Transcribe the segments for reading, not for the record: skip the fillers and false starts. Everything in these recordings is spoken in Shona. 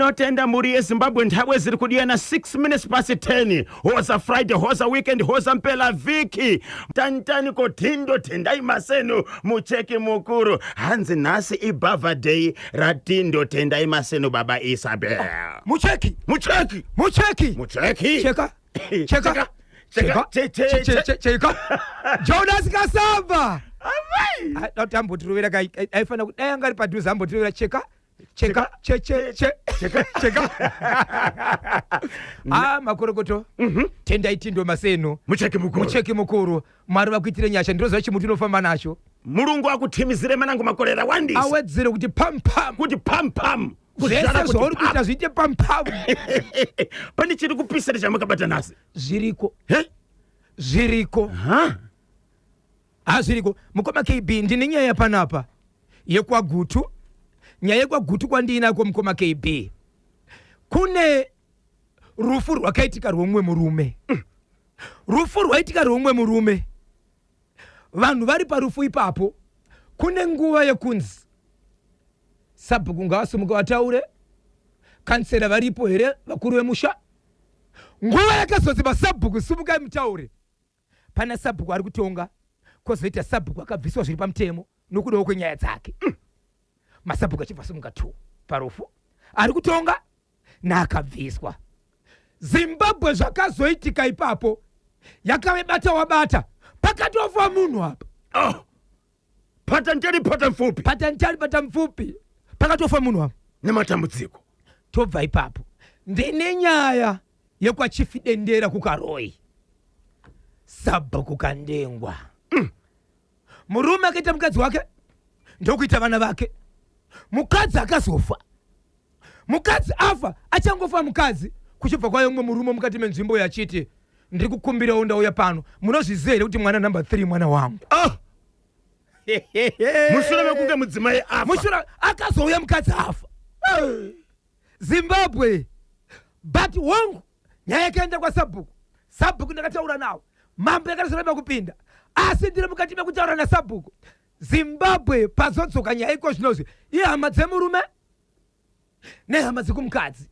Tinotenda mhuri yeZimbabwe. Nthawe ziri kudiyana 6 minutes past 10. Hoza Friday, hoza weekend, hoza mpela vhiki. Tantani kothindo Tendai Maseno, mucheki mukuru. Hanzi nhasi ibhavha day raTindo Tendai Maseno. Baba Isabel. Mucheki. Mucheki. Mucheki. Mucheki. Cheka. Cheka. Cheka. Cheka. Che- che- che- Cheka. Jonas Kasamba. Amai. Dati ambotirovera, aifanira kuti dai anga ari padhuze ambotirovera cheka cheka che che che Cheka. cheka. Ah, makorokoto. Tendai Tindo Maseno. Mucheki mukuru. Mucheki mukuru, Mwari vakuitire nyasha. Ndinoziva chimuti unofamba nacho. Mulungu akuthimizire manango makorera wandisa. Awedzere kuti pam pam. Kuti pam pam. Zvese Kuzvara kuti zvauri pam. kuita zviite pam pam. Pane chiri kupisa chamukabata nhasi? Zviriko. He? Zviriko. Ha. Hazviriko, mukoma KB. Ndine nyaya panapa yekwaGutu. Nyaya yekwaGutu kwandiinako, mukoma KB, kune rufu rwakaitika rwomumwe murume. Rufu rwaitika rwomumwe murume, vanhu vari parufu ipapo. Kune nguva yekunzi sabhuku ngavasimuka vataure, kansera varipo here, vakuru vemusha. Nguva yakazonzi masabhuku simukai mutaure, pana sabhuku ari kutonga, kwozoita sabhuku akabviswa zviri pamutemo nokudawo kwenyaya dzake. Masabhuku achibva simuka 2 parufu, ari kutonga naakabviswa. Zimbabwe, zvakazoitika ipapo yakave bata wabata, pakatofa munhu apa. Oh. Pata nteri pata mfupi. Pata ntari pata mupfupi, pakatofa munhu apa. Nematambudziko. Tobva ipapo, ndine nyaya yekwaChief Dendera kuKaroi, sabhuku Kandengwa. Murume akaita mukadzi wake, ndokuita vana vake. Mukadzi akazofa. Mukadzi afa, achangofa mukadzi, kuchibva kwayo mumwe murume mukati menzvimbo yachiti, "Ndiri kukumbirawo, ndauya pano, munozviziva here kuti mwana number 3 mwana wangu?" Oh. Mushure mekunge mudzimai afa. Mushure akazouya mukadzi afa. Zimbabwe, but wangu, nyaya yakaenda kwasabhuku. Sabhuku ndakataura nawo, mambo yakatozoramba kupinda, asi ndiri mukati mekutaura nasabhuku. Zimbabwe, pazodzoka nyaya iko zvinozvi, ihama dzemurume nehama dzekumukadzi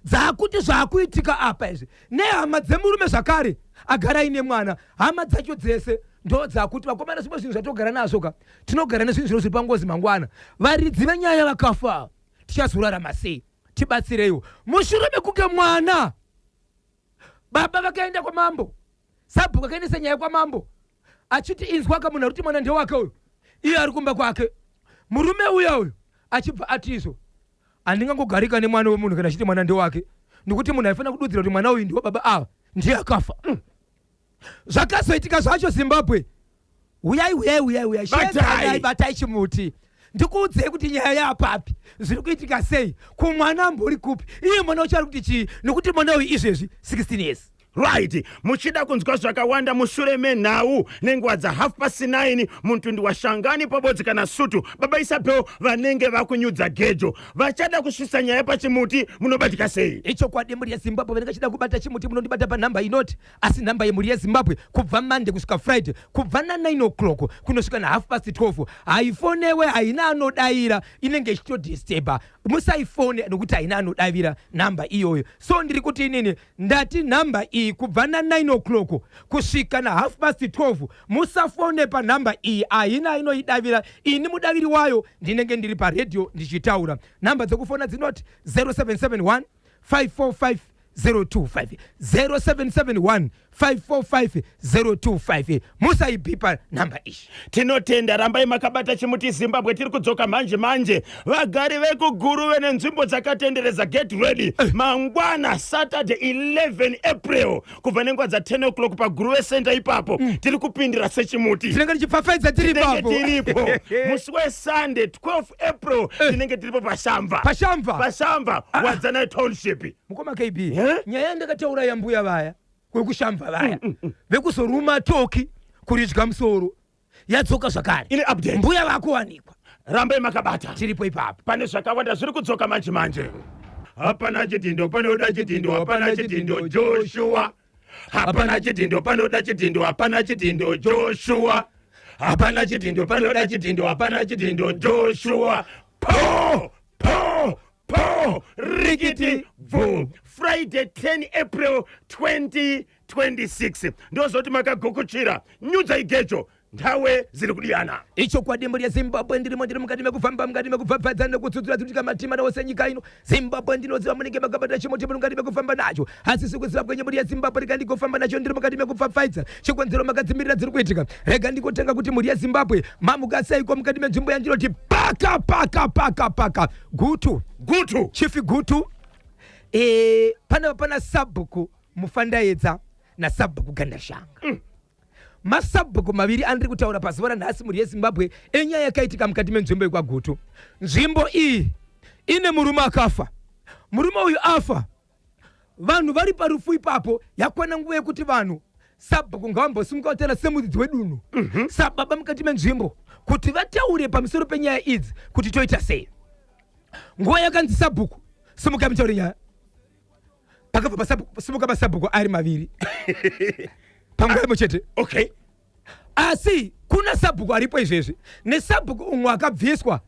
dzakuti zvaakuitika apa izvi, nehama dzemurume zvakare agara aine mwana. Hama dzacho dzese ndo dzakuti, "Vakomana, zvimwe zvinhu zvatogara nazvo ka, tinogara nezvinhu zvino zviri pangozi. Mangwana varidzi venyaya vakafa, tichazorarama sei? Tibatsireiwo." Mushure mekunge mwana baba vakaenda kwamambo, sabhuku akaendesa nyaya kwamambo achiti, "Inzwaka, munhu ari kuti mwana ndewake uyu, iye ari kumba kwake." Murume uya uyu achibva ati, "Izvo handingangogarika nemwana wemunhu kana achiti mwana ndewake, nekuti munhu aifanira kududzira kuti mwana uyu ndiwo baba ava ndiye akafa." Zvakazoitika zvacho, Zimbabwe, uyai, uyai, uyai, uyai. Batai. Shedzanai, batai chimuti, ndikuudzei kuti nyaya yapapi, zviri kuitika sei, kumwana ambori kupi, iye mwana wacho ari kuti chii, nekuti mwana uyu izvezvi 16 years. Right, muchida kunzwa zvakawanda mushure menhau nenguva dza 9:30, mutundi washangani pabodzi kana sutu, baba Isabel vanenge vakunyudza gejo. Vachada kusvisa nyaya pachimuti, munobatika sei? Ichokwadi, mhuri yeZimbabwe, vanenge vachida kubata chimuti, munondibata panhamba inoti, asi nhamba yemhuri yeZimbabwe kubva Monday kusvika Friday, kubva na9 o'clock kunosvika na 12:30, haifonewe, haina anodayira, inenge ichitodisturba. Musaifone nokuti haina anodavira nhamba iyoyo. So ndiri kuti inini ndati nhamba iyi kubva na9 o'clock kusvika na 12:30, musafone panhamba iyi, haina inoidavira. Ini mudaviri wayo ndinenge ndiri paredhiyo ndichitaura. Nhamba dzekufona dzinoti 0771 545 025, 0771 545 025. Musaibhipa nhamba iyi. Tinotenda, rambai makabata chimuti, Zimbabwe. Tiri kudzoka manje manje. Vagari vekuGuruve nenzvimbo dzakatendereza, get ready. Mangwana Saturday 11 April, kubva nenguva dza10 o'clock paGuruve Center ipapo, tiri kupindira sechimuti. Tinenge tichipfapfaidza tiri Tinenge ipapo. tiripo. Musi weSunday 12 April tinenge tiripo paShamva. Pashamva. Pashamva, Wadzanai Township. Mukoma KB, Eh? nyaya yandakataura yambuya vaya wekuShamva, vaya vekuzoruma toki kuridya musoro, yadzoka zvakare. Ine update. Mbuya vakuwanikwa. Rambai makabata. Tiripo ipapo. Pane zvakawanda zviri kudzoka manje manje. Hapana chidhindo panoda chidhindo, hapana chidhindo Joshua, hapana chidhindo panoda chidhindo, hapana chidhindo Joshua, hapana chidhindo panoda chidhindo, hapana chidhindo Joshua. Po po. Po rikiti bvu. Friday 10 April 2026 ndozoti makagukuchira nyudza igejo nthawe ziri kudiyana. Ichokwadi mhuri yeZimbabwe, ndirimo ndiri mukati mekufamba, mukati mekubvabvadza nekutsudzura dzikutika matima ose nyika ino. Zimbabwe ndinoziva munenge makabata chimuti, muri mukati mekufamba nacho, asi sikuziva kwenyu mhuri yeZimbabwe, rega ndigofamba nacho, ndiri mukati mekupfapfaidza chikonzero makadzimirira dziri kuitika. Rega ndikotenga kuti mhuri yeZimbabwe mamuka seiko mukati menzvimbo yandinoti paka paka paka paka Gutu. Gutu. Chief Gutu. Pana sabhuku Mufandaedza nasabhuku Gandashanga. Masabhuku maviri andiri kutaura pazuva ranhasi mhuri yeZimbabwe enyaya yakaitika mukati menzvimbo yekwaGutu. Nzvimbo iyi ine murume akafa. Murume uyu afa, vanhu vari parufu ipapo, yakwana nguva yekuti vanhu sabhuku ngavambosimuka vataura semudzidzi wedunhu, sababa mukati menzvimbo, kuti vataure pamusoro penyaya idzi kuti toita sei. Nguva yakanzi sabhuku simuka mutaure nyaya, pakabva simuka masabhuku ari maviri panguva imwe chete. Asi kuna sabhuku aripo izvezvi nesabhuku umwe akabviswa,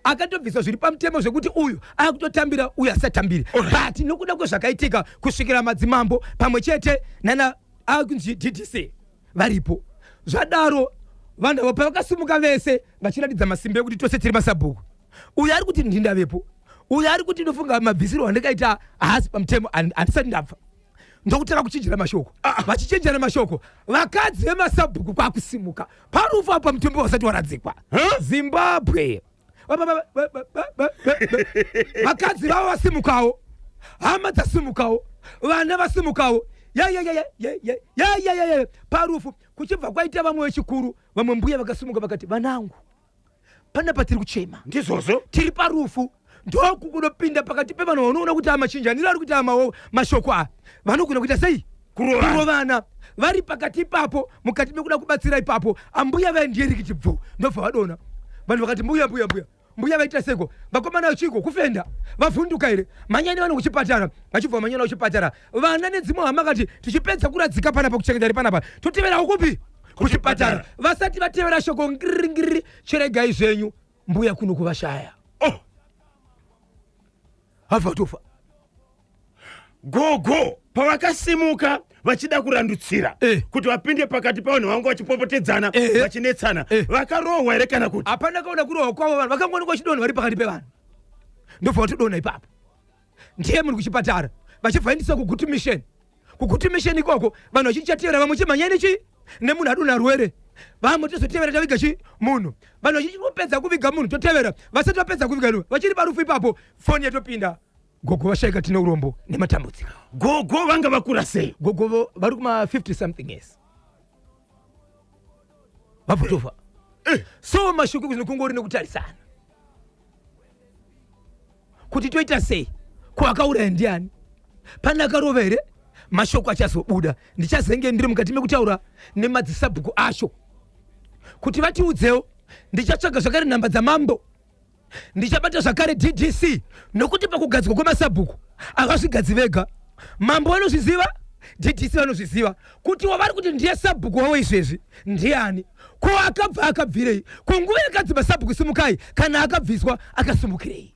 akatobviswa zviri pamutemo zvekuti uyu akutotambira, uyu asatambiri. But nokuda kwezvakaitika kusvikira madzimambo pamwe chete nana akunzi DDC varipo, zvadaro vanhu avo pavakasimuka vese vachiratidza masimba ekuti tose tiri masabhuku, uyu ari kuti ndindavepo, uyu ari kuti ndofunga mabvisiro andikaita haasi pamutemo, handisati ndabva, ndokutanga kuchinjira mashoko. Vachichinjana mashoko, vakadzi vemasabhuku kwakusimuka parufu apa mutumbi wasati waradzikwa. Huh? Zimbabwe, vakadzi vavo vasimukawo, hama dzasimukawo, vana vasimukawo, yayayayayayayaya, parufu kuchibva kwaita vamwe vechikuru, vamwe mbuya vakasimuka vakati, "Vanangu, panapa tiri kuchema." Ndizvozvo. Tiri parufu, ndoku kunopinda pakati pevanhu vanoona kuti amachinjaniro ari kuita amawo mashoko aya, vanogona kuita sei? Kurovana. Kurovana. Vari pakati ipapo, mukati mekuda kubatsira ipapo, ambuya vaendierikiti bvu, ndobva vadona. Vanhu vakati, "Mbuya, mbuya, mbuya, mbuya, vaita seko vakomana chiko kufenda, vavhunduka here? Manyani vanhu kuchipatara." Vachibva manyana kuchipatara, vana nedzimwe hama kati, "Tichipedza kuradzika panapa, kuchengeta ri panapa, toteverawo kupi? Kuchipatara." Vasati vatevera shoko, ngiriri ngiriri, chiregai zvenyu, mbuya kuno kuvashaya. Oh. Habva tofa. Gogo pavakasimuka vachida kurandutsira kuti vapinde pakati pavanhu vanga vachipopotedzana, vachinetsana, vakarohwa here kana kuti? Hapana kaona kurohwa kwavo. Vanhu vakangoonekwa chidonha vari pakati pevanhu, ndobva vatodonha ipapo. Ndiye muri kuchipatara, vachibva vaendeswa kuGutu Mission. KuGutu Mission ikoko vanhu vachichatevera, vamwe chimhanyani chi nemunhu adonha rwere, vamwe tozotevera taviga chi munhu. Vanhu vachipedza kuviga munhu, totevera. Vasati vapedza kuviga munhu, vachiri parufu ipapo, foni yatopinda, "Gogo vashaika, tine urombo nematambudziko." Gogo vanga vakura sei? Gogo vari kuma 50 something years, vabva tofa. So mashoko kuzino kungori nekutarisana kuti toita sei, ko akauraya ndiani, pane akarova here? Mashoko achazobuda, ndichazenge ndiri mukati mekutaura nemadzisabhuku acho kuti vatiudzewo. Ndichatsvaga zvakare nhamba dzamambo, ndichabata zvakare DDC, nokuti pakugadzwa kwemasabhuku havazvigadzi vega. Mambo vanozviziva, DDC vanozviziva kuti wavari kuti ndiye sabhuku wavo izvezvi ndiani. Ko akabva akabvirei? Ko nguva yakanzi masabhuku simukai, kana akabviswa akasimukirei?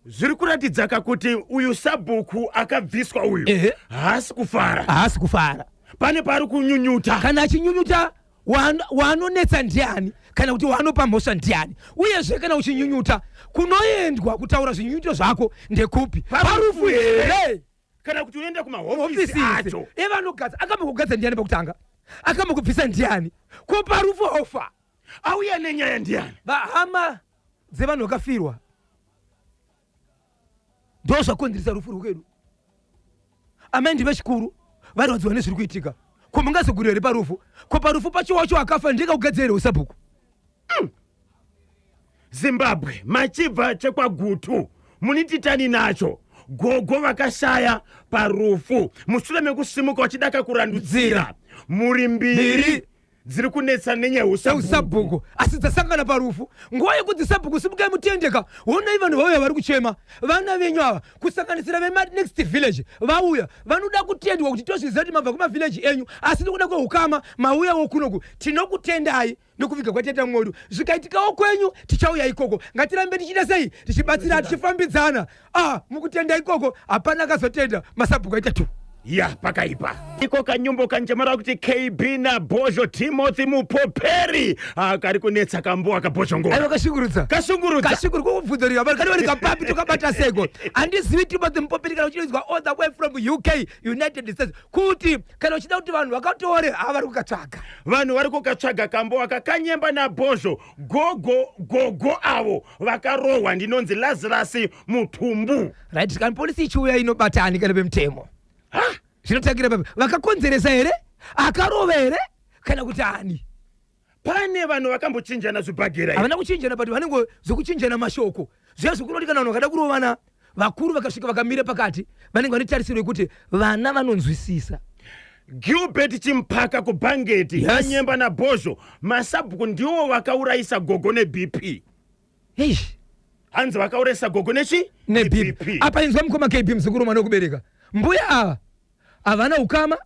Zviri kuratidzaka kuti uyu sabhuku akabviswa uyu haasi kufara. Haasi kufara. Pane paari kunyunyuta. Kana achinyunyuta, waanonetsa ndiani, kana kuti waanopa mhosva ndiani? Uyezve kana uchinyunyuta, kunoendwa kutaura zvinyunyuto zvako ndekupi? Parufu here? Kana kuti unoenda kumahofisi hofisi acho evanogadza? Akambokugadza ndiani pakutanga? Akambokubvisa ndiani? Ko parufu hofa auya nenyaya ndiani? Vahama dzevanhu vakafirwa ndo zvakonzeresa rufu rwedu. Amai ndevechikuru, varwadziwa nezviri kuitika. Ko mungazogurira here parufu? Ko parufu pacho wacho akafa ndingakugadzira here usabhuku? Zimbabwe, machibva chekwaGutu munititani nacho. Gogo vakashaya parufu mushure mekusimuka vachidaka kurandutsira muri mbiri. Mbiri. Dziri kunetsa nenyaya yeusabhuku. Eusabhuku, asi dzasangana parufu. Nguva yekuti sabhuku simukai mutendeka, honai vanhu vauya vari kuchema, vana venyu ava, kusanganisira vemanext village vauya, vanoda kutendwa kuti tozviziva kuti mabva kumavillage enyu, asi nekuda kweukama mauyawo kunoku, tinokutendai nekuviga kwataita mwoyo. Zvikaitikawo kwenyu tichauya ikoko. Ngatirambe tichiita sei? Tichibatsira, tichifambidzana. Ah, mukutenda ikoko hapana akazotenda, masabhuku aita tu. Ya, pakaipa iko kanyumbo kanjemara kuti KB naBhozho Timothy Mupoperi. Ah, kari kunetsa kambo akabhozhongora. Aiwa, kashungurudza. Kashungurudza. Kashunguru kukubvunza rika kana vari kapapi, tokabata seko? Handizivi. Timothy Mupoperi, kana uchinzwa all the way from UK, United States, kuti kana uchida kuti vanhu vakatore, havari kukatsvaga. Vanhu vari kukatsvaga kambo aka, Kanyemba naBhozho. Gogo, gogo avo vakarohwa. Ndinonzi Lazarus Mutumbu. Right, kana polisi ichiuya inobata ani kana vemutemo? Zvinotangira papi? Vakakonzeresa here, akarova here, kana kuti ani? Pane vanhu vakambochinjana zvibhagera here? Havana kuchinjana, but vanenge zvekuchinjana mashoko zviya zvekunoti kana vanhu vakada kurovana, vakuru vakasvika vakamira pakati, vanenge vane tarisiro yekuti vana vanonzwisisa. Gilbert Chimpaka kuBhangeti. Kanyemba naBhozho, masabhuku ndiwo vakaurayisa gogo neBP. Eish. Hanzi vakaurayisa gogo nechi? NeBP. Apa inzwa, mukoma KB, muzukuru, mwana wekubereka, mbuya ava havana ukama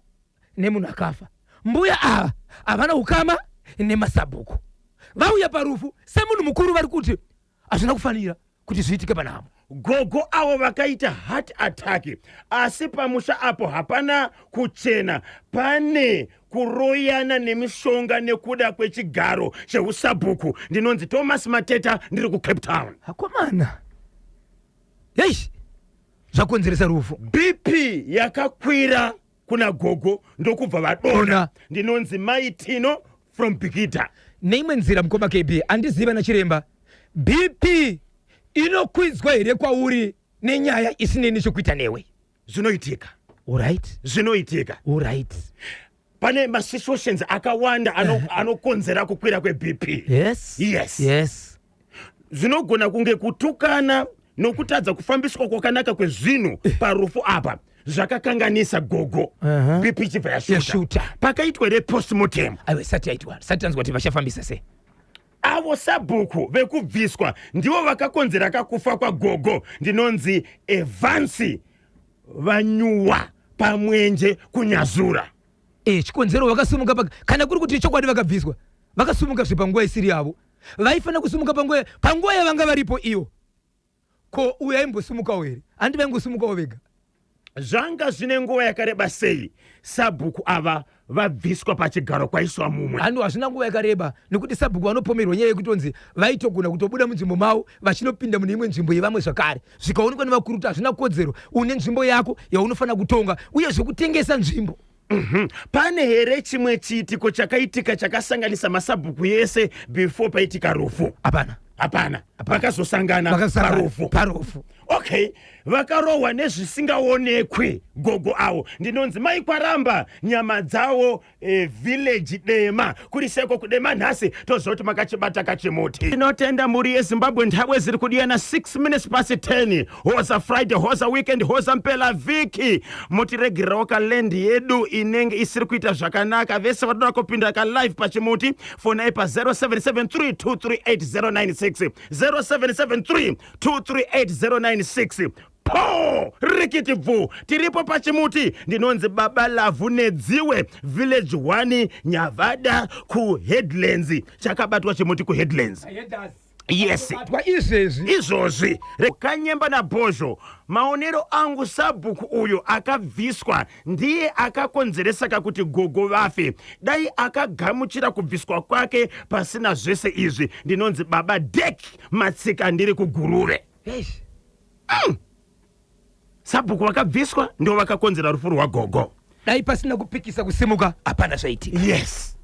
nemunhu akafa, mbuya ava havana ukama nemasabhuku. Vauya parufu semunhu mukuru, vari kuti hazvina kufanira kuti zviitike panhamo. Gogo avo vakaita heart attack, asi pamusha apo hapana kuchena, pane kuroyana nemishonga nekuda kwechigaro cheusabhuku. Ndinonzi Thomas Mateta, ndiri kuCape Town. Akomana, yeish, zvakonzeresa rufu. BP yakakwira kuna gogo, ndokubva vadona. Dona. Ndinonzi Mai Tino from Bikita. Neimwe nzira, mukoma KB, handiziva nachiremba, BP inokwidzwa here kwauri nenyaya isinei nechekuita newe? Zvinoitika. Alright. Zvinoitika. Alright. Pane masituations akawanda anokonzera kukwira kweBP. Yes. Zvinogona kunge kutukana nokutadza kufambiswa kwakanaka kwezvinhu parufu apa zvakakanganisa gogo. BP chibva yashuta. Yashuta. Pakaitwa here postmortem? Aiwa, isati yaitwa, sati tanzwa kuti vachafambisa sei. Avo sabhuku vekubviswa ndivo vakakonzera kakufa kwagogo. Ndinonzi Evansi Vanyuwa pamwenje kuNyazura. E, chikonzero vakasimuka kana kuri kuti chokwadi vakabviswa, vakasimuka zvepanguva isiri yavo. Vaifanira kusimuka panguva yavanga varipo iyo. Ko uyo aimbosimukawo here? Handi vaingosimukawo vega? Zvanga zvine nguva yakareba sei sabhuku ava vabviswa pachigaro kwaiswa mumwe? Handi hazvina nguva yakareba, nekuti sabhuku vanopomerwa nyaya yekutonzi vaitogona kutobuda munzvimbo mavo vachinopinda mune imwe nzvimbo yevamwe zvakare, zvikaonekwa nevakuru kuti hazvina kodzero. Une nzvimbo yako yaunofanira kutonga, uye zvekutengesa nzvimbo. Pane here chimwe chiitiko chakaitika chakasanganisa masabhuku yese before paitika rufu? Hapana. Hapana, vakazosangana Vakasangana parufu. Parufu. Okay, vakarohwa nezvisingaonekwi gogo avo. Ndinonzi Mai Kwaramba nyama dzawo, village Dema. Kuri seko kuDema nhasi, tozoti makachibata kachimuti. Tinotenda mhuri yeZimbabwe. Nthawe ziri kudiyana 6 minutes past 10. Hoza Friday, hoza weekend, hoza mpela vhiki. Mutiregererawo kalendi yedu inenge isiri kuita zvakanaka. Vese vatoda kupinda kalive pachimuti, fonai pa 0773 238 096, 0773 238 096. Po rikiti bvu, tiripo pachimuti. Ndinonzi Baba Lavhu Nedziwe, village 1 Nyavada kuHeadlands. Chakabatwa chimuti kuHeadlands, yes. Batwa izvezvi. Izvozvi. Kanyemba naBhozho, maonero angu sabhuku uyu akabviswa ndiye akakonzeresa kakuti gogo vafe. Dai akagamuchira kubviswa kwake pasina zvese izvi. Ndinonzi Baba Dek Matsika, ndiri kuGuruve. Eish. Sabhuku vakabviswa ndo vakakonzera rufu rwagogo. Dai pasina kupikisa, kusimuka, hapana zvaitika. Yes,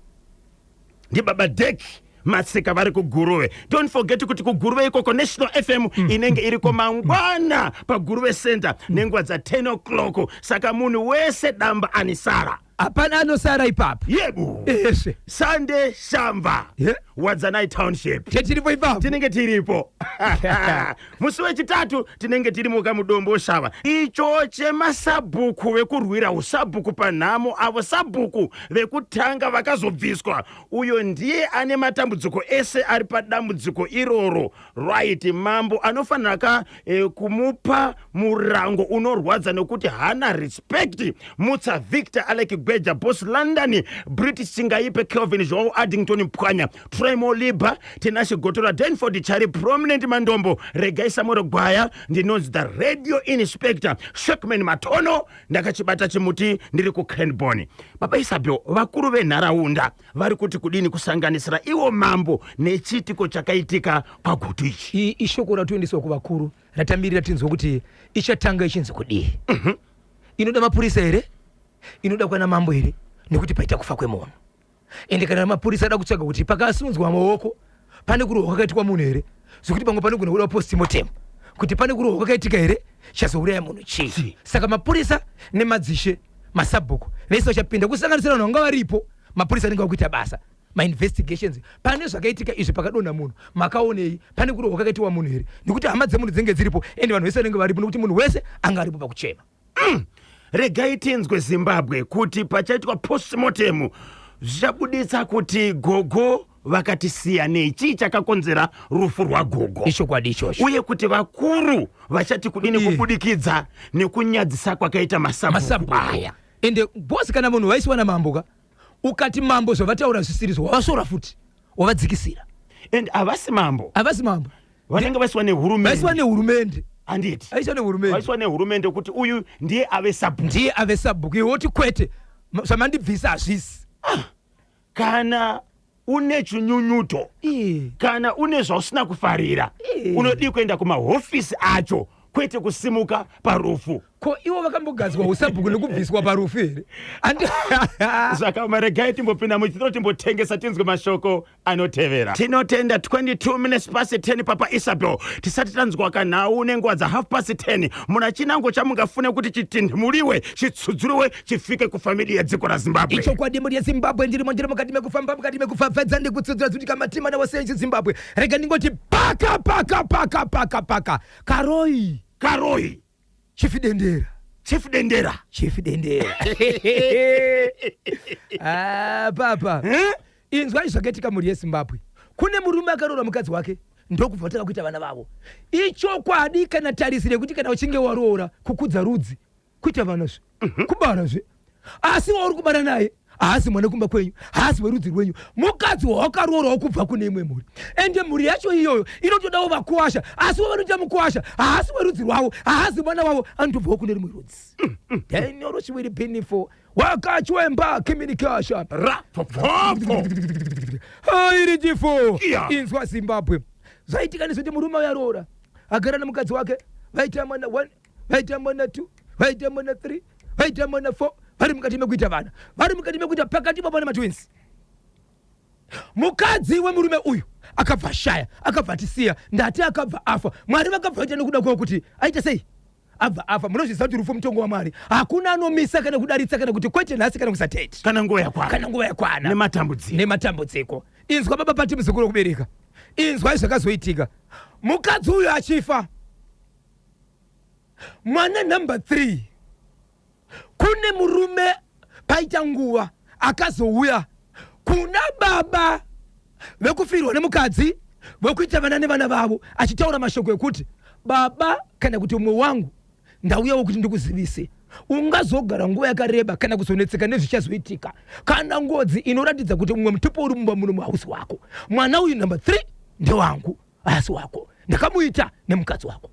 ndibaba Dek Matsika vari kuGuruve. Don't forget kuti kuGuruve ikoko National FM inenge iriko mangwana paGuruve Center nenguva dza10 o'clock, saka munhu wese damba anisara. Hapana anosara ipapo. Yebu. Eshe. Sunday Shamva. Yeah. Wadzanai Township. Tetiripo ipapo. Tinenge tiripo. Musi wechitatu tinenge tiri mukamudombo shava. Icho chemasabhuku vekurwira usabhuku panhamo, avo sabhuku vekutanga vakazobviswa. Uyo ndiye ane matambudziko ese ari padambudziko iroro. Right, mambo anofanira ka kumupa murango unorwadza nekuti haana respect. Mutsa Victor, Alec Gweja, Boss London, British Chingaipe, Kelvin Joao, Addington Pwanya, Tremo Liba, Tinashe Gotora, Denford Chari, Prominent Mandombo, Regai Samuel Gwaya, ndinonzi the radio inspector Shekman Matono, ndakachibata chimuti ndiri kuCranborne. Baba Isabel, vakuru venharaunda vari kuti kudini kusanganisira iwo mambo nechiitiko chakaitika paGutu ichi? Ishoko ratoendeswa kuvakuru ratamirira tinzwa kuti ichatanga ichinzi kudii. Inoda mapurisa here? Inoda kwana mambo here? Nekuti paita kufa kwemunhu. Ende kana mapurisa ada kutsvaga kuti pakasimudzwa maoko pane kurohwa kwakaitwa munhu here, zvekuti pamwe panogona kuda postmortem kuti pane kurohwa kwakaitika here chazouraya munhu chii. Saka mapurisa nemadzishe masabhuku vese vachapinda, kusanganisira vanhu vanga varipo. Mapurisa anenge vakuita basa mainvestigations pane zvakaitika izvi, pakadonha munhu makaonei, pane kurohwa kwakaitiwa munhu here, nekuti hama dzemunhu dzinenge dziripo ende vanhu vese vanenge varipo, nekuti munhu wese anga aripo pakuchema. Regai tinzwe Zimbabwe kuti pachaitwa postmortem zvichabuditsa kuti gogo vakatisiyanei, chii chakakonzera rufu rwagogo. Ichokwadi ichocho. Uye kuti vakuru vachati kudini kubudikidza nekunyadzisa kwakaita masabhuku masabhuku aya. Ende bosi, kana munhu waisiwa namambo ka, ukati mambo zvavataura zvisirizvo, wavasora futi, wavadzikisira. And havasi mambo. Havasi mambo. Vanenge vaisiwa nehurumende. Vaisiwa nehurumende. Handiti? Vaisiwa nehurumende. Vaisiwa nehurumende kuti uyu ndiye ave sabhuku. Ndiye ave sabhuku, iwe woti kwete, zvamandibvisa hazvisi. Kana une chinyunyuto, kana une zvausina kufarira, unodii kuenda kumahofisi acho, kwete kusimuka parufu? Ko ivo vakambogadzwa usabhuku nekubviswa parufu here? Zvakaoma. Regai timbopinda muchitoro timbotengesa, tinzwe mashoko anotevera. Tinotenda. 22 minutes past 10. Papa Isabel, tisati tanzwa kanhau nenguva dza 10:30, muna chinango chamungafune kuti chitinhimuriwe, chitsudzuriwe, chifike kufamili yedziko raZimbabwe? Ichokwadi, mhuri yeZimbabwe, ndirimo, ndiri mukati mekufamba, mukati mekufafadza ndikutsudzura kuti kamatima nawasenzi Zimbabwe. Rega ndingoti paka paka paka paka paka karoi. Karoi. Chief Dendera. Chief Dendera. Chief Dendera. Ah, papa. Eh? Inzwai zvakaitika, mhuri yeZimbabwe. Kune murume akaroora mukadzi wake, ndokubva vatanga kuita vana vavo. Ichokwadi, kana tarisiro yekuti kana uchinge waroora, kukudza rudzi, kuita vanazve, kubarazve, asi wauri kubara naye haasi mwana kumba kwenyu, haasi werudzi rwenyu, mukadzi wawakaroorawo kubva kune imwe mhuri. Ende mhuri yacho iyoyo inotodawo vakuwasha, asi wavanoita mukuwasha haasi werudzi rwavo, haasi mwana wavo, anotobvawo kune rimwe rudzi. Daniel Chiwiri Benifo wakachwemba communication. Ra popoppo. Airi chifo. Inzwa Zimbabwe, zvaitika nezvekuti murume uyo aroora, agara nemukadzi wake, vaita mwana 1, vaita mwana 2, vaita mwana 3, vaita mwana 4. Vari mukati mekuita vana, vari mukati mekuita, pakati papo nematwins. Mukadzi wemurume uyu akabva ashaya, akabva atisiya. Ndati akabva afa. Mwari vakabva vaita nekuda kwavo kuti aita sei, abva afa. Munozviziva kuti rufu mutongo waMwari, hakuna anomisa kana kudaritsa kana kuti kwete nhasi kana kusatete. Kana nguva yakwana. Kana nguva yakwana. Nematambudziko. Nematambudziko. Inzwa baba pati, muzukuru wekubereka, inzwai zvakazoitika. Mukadzi uyu achifa, mwana number 3, kune murume paita nguva akazouya kuna baba vekufirwa nemukadzi, vekuita vana nevana vavo, achitaura mashoko ekuti, "Baba, kana kuti umwe wangu, ndauyawo kuti ndikuzivise, ungazogara nguva yakareba kana kuzonetseka nezvichazoitika kana ngozi inoratidza kuti mumwe mutupo uri mumba muno muhausi wako. Mwana uyu number 3 ndewangu, haasi wako, ndakamuita nemukadzi wako."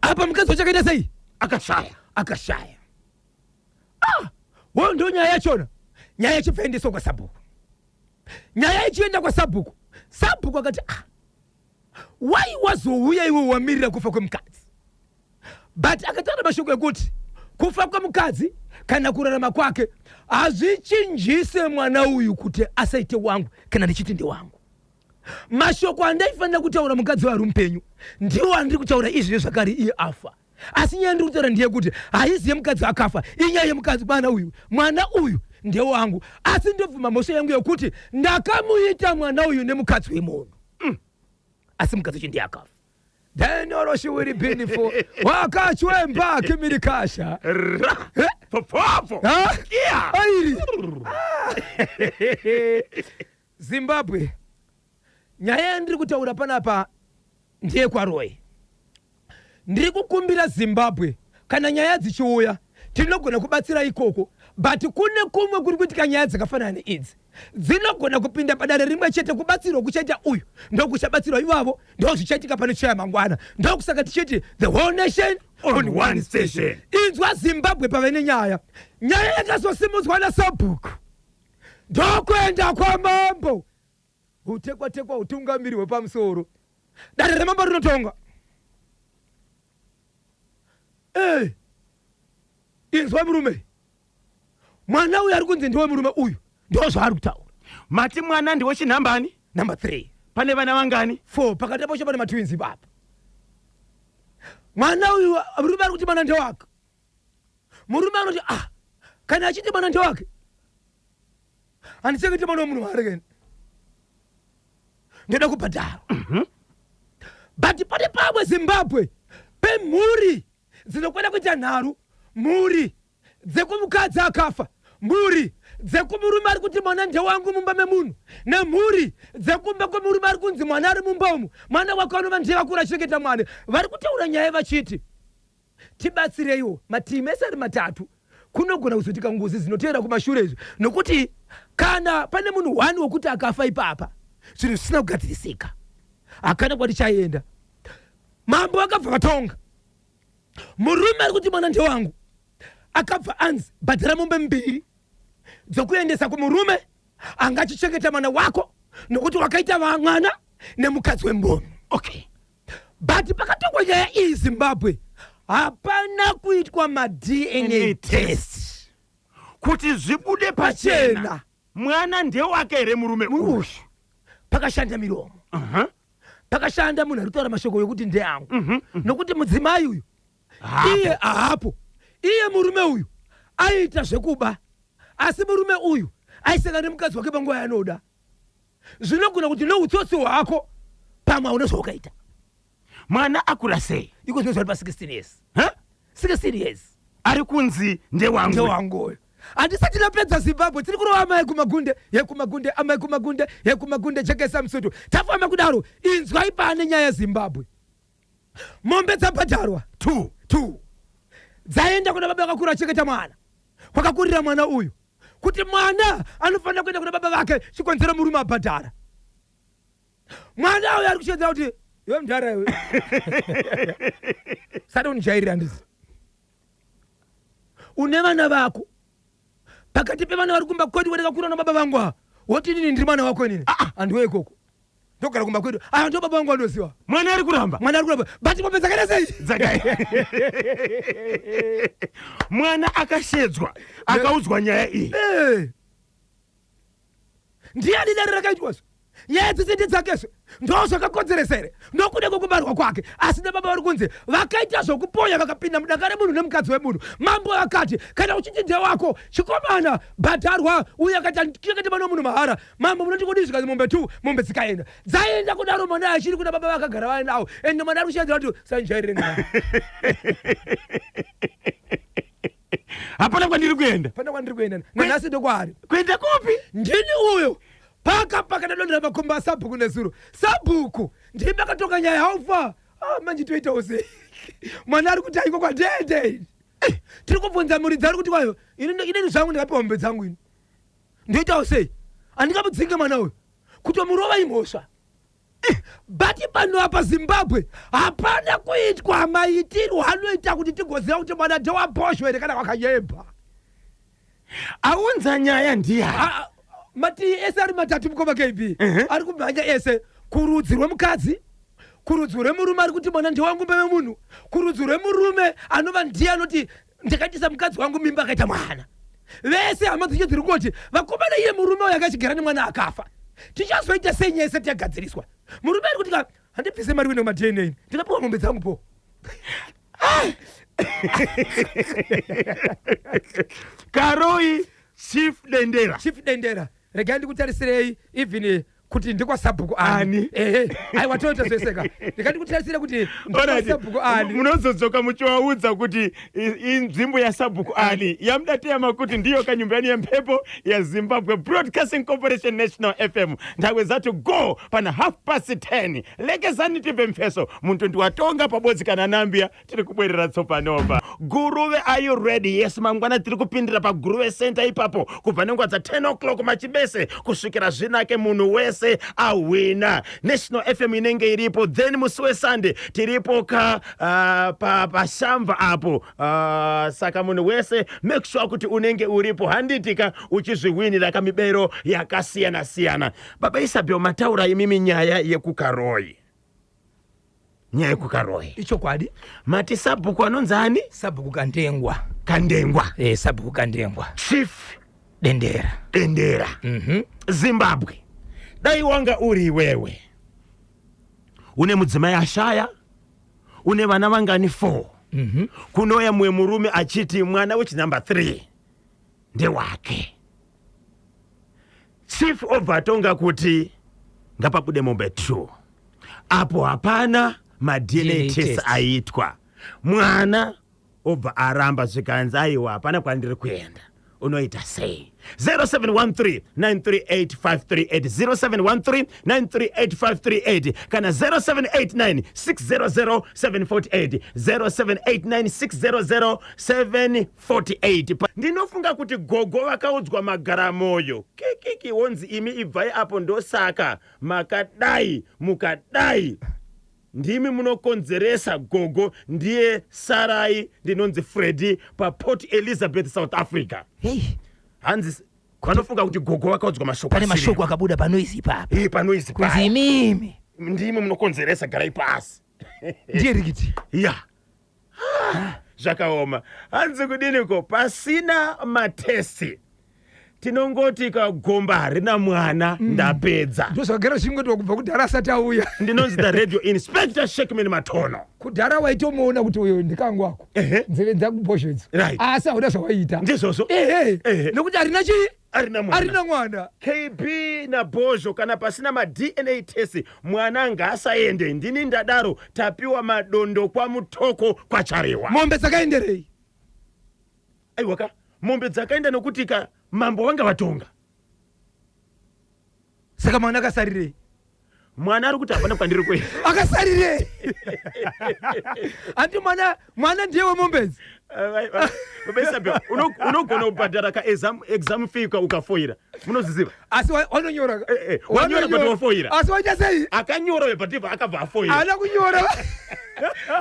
Apa mukadzi wacho akaita sei? Akashaya. Akashaya. Ah, wo ndo nyaya yachona. Nyaya yachibva endeswa kwasabhuku. Nyaya ichienda kwasabhuku, sabhuku akati, "Ah, wai wazouya iwe wamirira kufa kwemukadzi?" But akataura mashoko ekuti kufa kwemukadzi kana kurarama kwake hazvichinjise mwana uyu kuti asaite wangu kana ndichiti ndewangu. Mashoko andaifanira kutaura mukadzi wari mupenyu ndiwo andiri kutaura izvezvi zvakare iye afa. Asi nyaya ndiri kutaura ndeyekuti haizi yemukadzi akafa, inyaya yemukadzi mwana uyu. Mwana uyu ndewangu, asi ndobvuma mhosva yangu yekuti ndakamuita mwana uyu nemukadzi wemunhu. Asi mukadzi uchi ndiye akafa. Denoro shiwiri binifo wakachwemba kimirikasha. Ra. Eh? Popopo. Ha? Yeah. Airi. Zimbabwe, nyaya yandiri kutaura panapa ndeyekwaRoy. Ndiri kukumbira Zimbabwe, kana nyaya dzichiuya tinogona kubatsira ikoko, but kune kumwe kuri kuitika nyaya dzakafanana neidzi dzinogona kupinda padare rimwe chete. Kubatsirwa kuchaita uyu ndokuchabatsirwa ivavo, ndo zvichaitika pane chaya mangwana. Ndokusaka tichiti the whole nation on one station. Inzwa Zimbabwe, pave nenyaya, nyaya yakazosimudzwa nasabhuku ndokuenda kwamambo. Utekwa tekwa utungamiri hwepamusoro, dare remambo rinotonga. Inzwa murume, mwana uyu ari kunzi ndiwe murume uyu, ndo zvaari kutaura. Mati mwana ndiwe chinhambani? Number 3. Pane vana vangani? 4. Pakati apo pane matwins ipapa. Mwana uyu, murume ari kuti mwana ndewake. Murume anoti, ah, kana achiti mwana ndewake, handichengeti mwana wemunhu waarekeni, ndoda kubhadharwa. But pane pamwe, Zimbabwe, pemhuri dzinokwana kuita nharu, mhuri dzekumukadzi akafa, mhuri dzekumurume ari kuti mwana ndewangu mumba memunhu, nemhuri dzekumba kwemurume ari kunzi mwana ari mumba umu, mwana wako anova ndiye vakura achichengeta mwana. Vari kutaura nyaya vachiti tibatsireiwo. Matimu ese ari matatu, kunogona kuzoitika ngozi dzinoteera kumashure izvi, nokuti kana pane munhu one wekuti akafa ipapa, zvinhu zvisina kugadzirisika, hakana kwatichaenda. Mambo akabva vatonga, murume ari kuti mwana ndewangu akabva anzi bhadhara mombe mbiri dzokuendesa kumurume angachichengeta mwana wako, nokuti wakaita mwana nemukadzi wemboni. But pakatongwa nyaya iyi, Zimbabwe, hapana kuitwa maDNA test kuti zvibude pachena pachena mwana ndewake here murume uyu. Uyu pakashanda miromo, pakashanda munhu ari kutaura mashoko yokuti ndeangu, nokuti mudzimai uyu iye haapo. Iye murume uyu aiita zvekuba, asi murume uyu aiseka nemukadzi wake panguva yaanoda. Zvinogona kuti noutsotsi hwako pamwe hauna zvaukaita. Mwana akura sei? Iko zvino zvari pa16 years. Ha? 16 years. Ari kunzi ndewangu. Ndewangu uyo. Handisati ndapedza, Zimbabwe. Tiri kurova amai kumagunde, yekumagunde, amai kumagunde, yekumagunde, jekesa musutu. Tafamba kudaro, inzwai pane nyaya, Zimbabwe. Mombe dzabhadharwa. Two. Two dzaenda kuna baba vakakura achengeta mwana, kwakakurira mwana uyu, kuti mwana anofanira kuenda kuna baba vake. Chikonzero, murume abhadhara. Mwana uyu ari kuchiedzera kuti iwe mudhara, iwe sade undijairira, handisi une vana vako pakati pevana vari kumba kwedu vandakakura nababa vangu ava, woti inini ndiri mwana wako inini? Handiwe ikoko, ndogara kumba kwedu, aya ndo baba vangu vandoziva. Mwana ari kuramba. Mwana ari kuramba, but mombe dzakaita sei? Mwana akashedzwa, akaudzwa nyaya iyi. Ndiani dare rakaitwazvo? Nyaya dzese ndedzakezvo, ndo zvakakodzeresa here nokuda kwekubarwa kwake? Asi nababa vari kunzi vakaita zvokupoya, vakapinda mudanga remunhu nemukadzi wemunhu. Mambo akati kana uchiti ndewako chikomana, bhadharwa. Uye akati chengete mwana wemunhu mahara. Mambo munoti kudii? Zvikanzi mombe two. Mombe dzikaenda, dzaenda kudaro, mwana achiri kuna baba vakagara vainawo. Ende mwana ari kushandira kuti sanjairire mwana. Hapana kwandiri kuenda. Pana kwandiri kuenda nanhasi, ndokwaari. Kuenda kupi? Ndini uyo paka paka ndadondera makomba asabhuku nezuro. Sabhuku ndimi akatonga nyaya, haufa. Ah, manje toitawo sei? Mwana ari kuti aiko kwatete. Tiri kubvunza muridzi, ari kuti kwayo inini zvangu ndakapiwa mombe dzangu, ini ndoitawo sei? Handingamudzinge mwana uyu, kutomurova imhosva. But pano apa, Zimbabwe, hapana kuitwa maitirwo anoita kuti tigoziva kuti mwana ndewabhozho here kana wakanyemba. Aunza nyaya ndiyani? Ah, mati ese ari matatu, mukoma KB, ari kumhanya ese: kurudzi rwemukadzi, kurudzi rwemurume ari kuti mwana ndewangu mbe memunhu, kurudzi rwemurume anova ndiye anoti ndakaitisa mukadzi wangu mimba akaita mwana. Vese hama dzacho dziri kungoti vakomana, iye murume uyo akachigara nemwana akafa, tichazoita sei nyaya isati yagadziriswa? Murume ari kuti ka handibvise mari kuenda kumaDNA, ndikapiwa mombe dzangu po. Karoi, Chief Dendera. Chief Dendera, regai ndikutarisirei even kuti ndikwasabhuku Ani. ani. Ehe, aiwa, toita zveseka. Regai ndikutarisire kuti Alright. ndikwasabhuku ani. Munozodzoka muchivaudza kuti inzvimbo yasabhuku ani yamudateyama kuti ndiyo kanyumba yani yempepo yaZimbabwe Broadcasting Corporation, National FM. Nthawi zati go pana 10:30. Lekezani tibve mfeso muntu ndiwatonga pabodzi kana Nambia. Tiri kubwerera tsopanopa. Guruve, are you ready? Yes, mangwana tiri kupindira paGuruve Center ipapo kubva nenguva dza 10 o'clock machibese kusvikira zvinake, munhu wese ahwina. National FM inenge iripo. Then musi weSunday tiripo ka pashamba apo. Saka munhu wese, make sure kuti unenge uripo, handitika, uchizvihwinira kamibero yakasiyana-siyana. Baba Isabel, mataura imimi nyaya yekuKaroi, nyaya yekuKaroi. Ichokwadi. Mati sabhuku anonzi ani? Sabhuku Kandengwa. Kandengwa. Sabhuku Kandengwa. Chief Dendera. Dendera. Zimbabwe, dai wanga uri iwewe, une mudzimai ashaya, une vana vangani? 4. Kunouya mumwe murume achiti mwana wechinumber 3 ndewake. Chief obva atonga kuti ngapabude mombe 2. Apo hapana maDNA DNA test test. aitwa. Mwana obva aramba, zvikanzi aiwa, hapana kwandiri kuenda. Unoita sei? 0713 938 538, 0713 938 538 kana 0789 600 748, 0789 600 748. Ndinofunga kuti gogo vakaudzwa magaramoyo kikiki, wonzi imi ibvai apo, ndosaka makadai mukadai, ndimi munokonzeresa. Gogo ndiye sarai. Ndinonzi Freddy paPort Elizabeth, South Africa. Hei. Hanzi vanofunga kuti gogo vakaudzwa mashoko Pane asiriwo. mashoko akabuda panoizi ipapa. Ii, panoizi Kunzi paya. imimi Ndimi munokonzeresa, garai pasi. Ndiye rikiti. Ya, zvakaoma. Hanzi kudiniko? Pasina matests tinongoti kagomba harina mwana. Ndapedza. Ndozvakagara zvichingoitwa kubva kudhara asati auya. Ndinonzi the Radio Inspector Shekman Matono. Kudhara waitomuona kuti uyo ndikangu ako. Nzeve dzakubhozhedzo. Asi hauna zvawaiita. Ndizvozvo. Ehe. Nekuti harina chii? Arina mwana. Harina mwana. KB naBhozho, kana pasina maDNA test mwana ngaasaende. Ndini ndadaro. Tapiwa Madondo kwaMutoko kwaCharewa. Mombe dzakaenderei? Aiwaka, mombe dzakaenda nokuti ka mambo vanga vatonga. Saka mwana akasarirei? Mwana ari kuti hapana kwandiri kuenda. Akasarirei? Handi mwana, mwana ndiye wemombedzi. Baba Isabel, unogona kubhadhara kaexam exam fee ukafoira, munozviziva. Asi wanonyora. Wanyora but wafoira. Asi waita sei? Akanyora webhativha akabva afoira. Haana kunyora.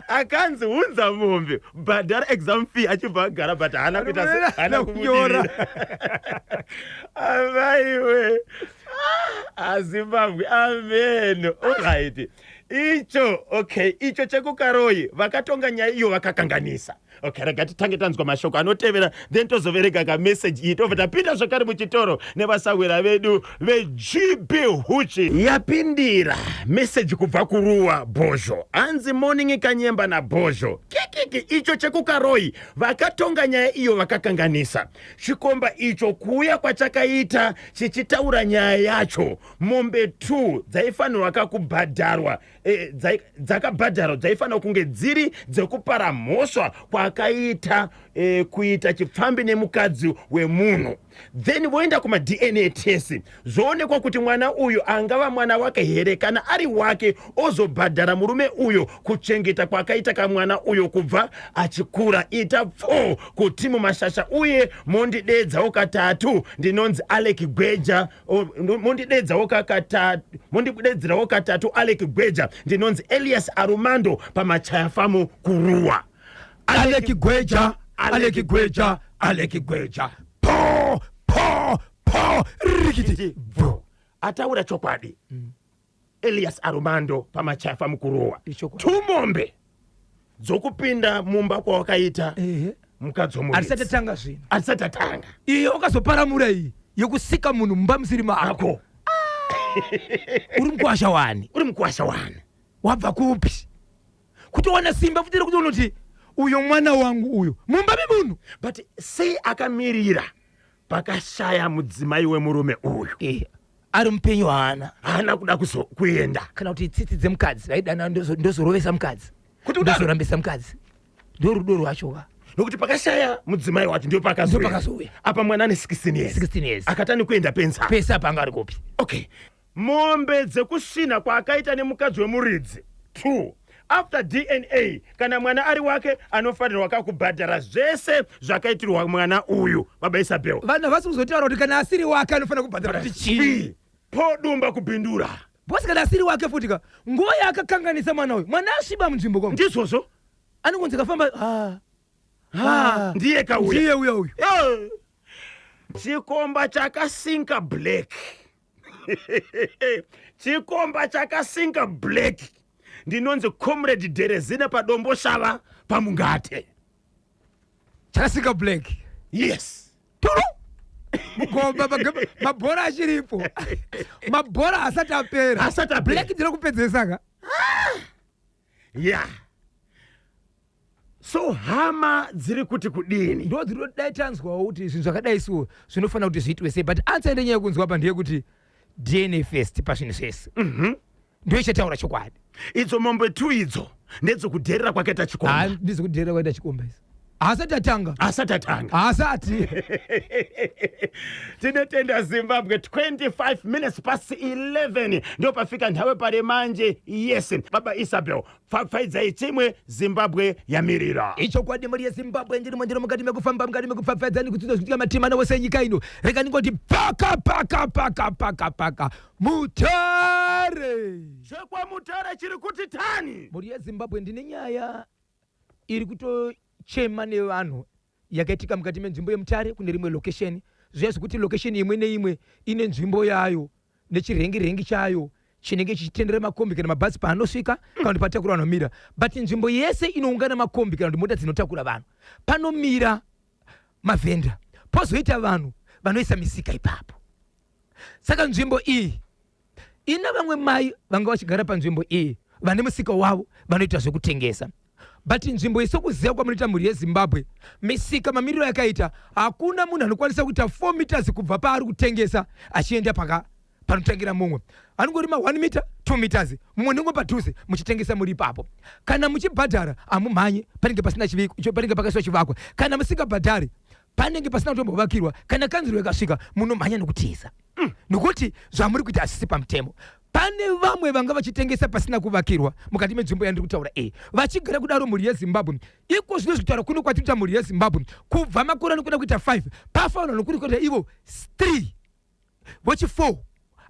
Akanzi unza mombe, bhadhara exam fee, achibva agara, but haana kuita haana Kunyora. kubudirira. Avaiwe, aZimbabwe, amen. Alright, icho, okay, icho chekuKaroi, vakatonga nyaya iyo vakakanganisa. Okay, rega titange tanzwa mashoko anotevera, then tozoverega kameseji iyi, tobva tapinda zvakare muchitoro nevasawira vedu veGB Huchi. Yapindira meseji kubva kuRuwa, Bhozho. Hanzi, "Morning Kanyemba naBhozho. Kikiki, icho chekuKaroi, vakatonga nyaya iyo vakakanganisa. Chikomba icho kuuya kwachakaita chichitaura nyaya yacho, mombe 2 dzaifanirwa kakubhadharwa, dzakabhadharwa dzaifanirwa kunge dziri dzekupara mhosva kwakaita kuita chipfambi nemukadzi wemunhu. Then voenda kumaDNA test, zvoonekwa kuti mwana uyu angava mwana wake here. Kana ari wake, ozobhadhara murume uyo kuchengeta kwakaita kamwana uyo kubva achikura. Ita pfo kuti mumashasha uye mondidedzawo katatu. Ndinonzi Alec Gweja." Mondidedzerawo katatu, Alec Gweja. Ndinonzi Elias Arumando paMachaya Famu kuRuwa. Aleki Gweja, Aleki Gweja, Aleki Gweja, po po po, rikiti. Bvu ataura chokwadi. Elias Arumando paMachaya Famu kuRuwa. Ichokwadi. Tumombe dzokupinda mumba kwawakaita mukadzi Hatisati womuridzi. tatanga zvino. Hatisati tatanga. Iyo wakazoparamura iyi yekusika munhu mumba musiri mako. Ako. Uri mukwasha wani? Uri mukwasha wani? Wabva kupi kutowana simba futi rekuti unoti Uyo mwana wangu uyo mumba memunhu. But sei akamirira pakashaya mudzimai wemurume uyu? Ari mupenyu haana. Haana kuda kuenda. Kana kuti tsitsi dzemukadzi vaidana, ndozorovesa mukadzi. Kuti udaro? Ndozorambisa mukadzi, ndorudo rwacho ka. Nokuti pakashaya mudzimai wacho ndio pakazouya. Ndopakazouya. Apa mwana ane 16 years. 16 years. Akatani kuenda pensa. Pese apa anga ari kupi? Okay, mombe dzekusvina kwaakaita nemukadzi wemuridzi 2, after DNA, kana mwana ari wake, anofanirwa kakubhadhara zvese zvakaitirwa mwana uyu, baba Isabel. Vanhu havasi kuzotaura kuti kana asiri wake anofanira kubhadhara kuti chii. Chii podumba kupindura? Bhosi, kana asiri wake futi ka, nguva yaakakanganisa mwana uyu, mwana asviba munzvimbo kwamo. Ndizvozvo. Anongonzi kafamba, ah, Ah, ndiye kauya. Ndiye uya uyu. Chikomba chakasinka black, chikomba chakasinka black. Ndinonzi Comrade Derezina paDombo Shava paMungate. Chakasika black. Yes. Turu mugomba mabhora achiripo, mabhora asati apera. Asati apera. Black ndiri kupedzesa ka. Ya, so hama dziri kuti kudini? Ndo dzinodai tanzwawo kuti zvinhu zvakadai so zvinofanira kuti zviitwe sei, but answer ndenyaya yekunzwa pa ndeyekuti DNA first pazvinhu zvese, ndo ichataura chokwadi. Idzo mombe tu idzo ndedzokudherera kwakaita chikomba. Ndizokudherera kwaita chikomba isi, haasati atanga. Asati atanga. Haasati. Tinotenda Zimbabwe. 25 minutes past 11 ndo pafika nthawe pale manje. Yes, baba Isabel, pfapfaidzai chimwe, Zimbabwe yamirira. Ichokwadi, mhuri yeZimbabwe, ndirimo, ndiri mukati mekufamba, mukati mekupfapfaidza nekudzidza zvikuitika matimana wose enyika ino. Rega ndingoti paka paka paka paka paka Mutare. ChekwaMutare chiri kuti tani. Mhuri yeZimbabwe, ndine nyaya iri kutochema nevanhu yakaitika mukati menzvimbo yeMutare kune rimwe location. Zviya zvekuti location imwe neimwe ine nzvimbo yayo nechirengi chayo chinenge chichitendera makombi kana mabhazi paanosvika kana kuti patakura vanomira, but nzvimbo yese inoungana makombi kana kuti mota dzinotakura vanhu, panomira mavhenda, pozoita vanhu vanoisa misika ipapo. Saka nzvimbo iyi ina vamwe mai vanga vachigara panzvimbo iyi, vane musika wavo vanoita zvekutengesa. But nzvimbo iyi, sokuziva kwamunoita mhuri yeZimbabwe, misika mamiriro yakaita, hakuna munhu anokwanisa kuita 4 meters kubva paari kutengesa achienda paka panotangira mumwe. Anongorima 1 meter, 2 meters, mumwe nemumwe padhuze, muchitengesa muri ipapo. Kana muchibhadhara hamumhanyi, panenge pasina panenge pakaiswa chivakwa. Kana musingabhadhari panenge pasina kutombovakirwa. Kana kanzuro ikasvika munomhanya nokutiza, nokuti zvamuri kuita hazvisi pamutemo. Pane vamwe vanga vachitengesa pasina kuvakirwa mukati menzvimbo yandiri kutaura iyi, vachigara kudaro, mhuri yeZimbabwe. Iko zvino zvekutaura kuno kwatiri kuita, mhuri yeZimbabwe, kubva makore anokuda kuita 5 pafa vanhu vanokuri kuita ivo 3, vochi 4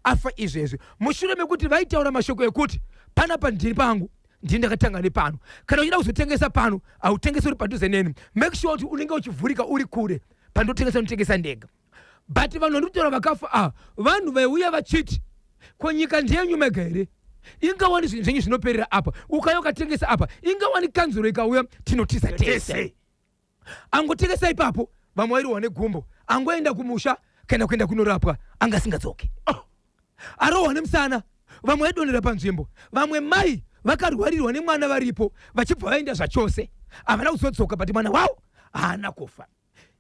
afa izvezvi, mushure mekuti vaitaura mashoko ekuti panapa ndini pangu, ndini ndakatanga nepano. Kana uchida kuzotengesa pano, hautengesi uri padhuze neni, make sure kuti unenge uchivhurika uri kure. Pandotengesa ndotengesa ndega. But vanhu vandiri kutaura vakafa ava, vanhu vaiuya vachiti, "Ko nyika ndeyenyu mega here? Ingawani zvinhu zvenyu zvinoperera apa. Ukauya ukatengesa apa, ingawani kanzuro ikauya tinotiza tese." Tese. Angotengesa ipapo, vamwe vairohwa negumbo, angoenda kumusha kana kuenda kunorapwa anga asingadzoki. Oh. Arohwa nemusana, vamwe vaidonhera panzvimbo. Vamwe mai vakarwarirwa nemwana varipo, vachibva vaenda zvachose, havana kuzodzoka, but mwana wavo haana kufa.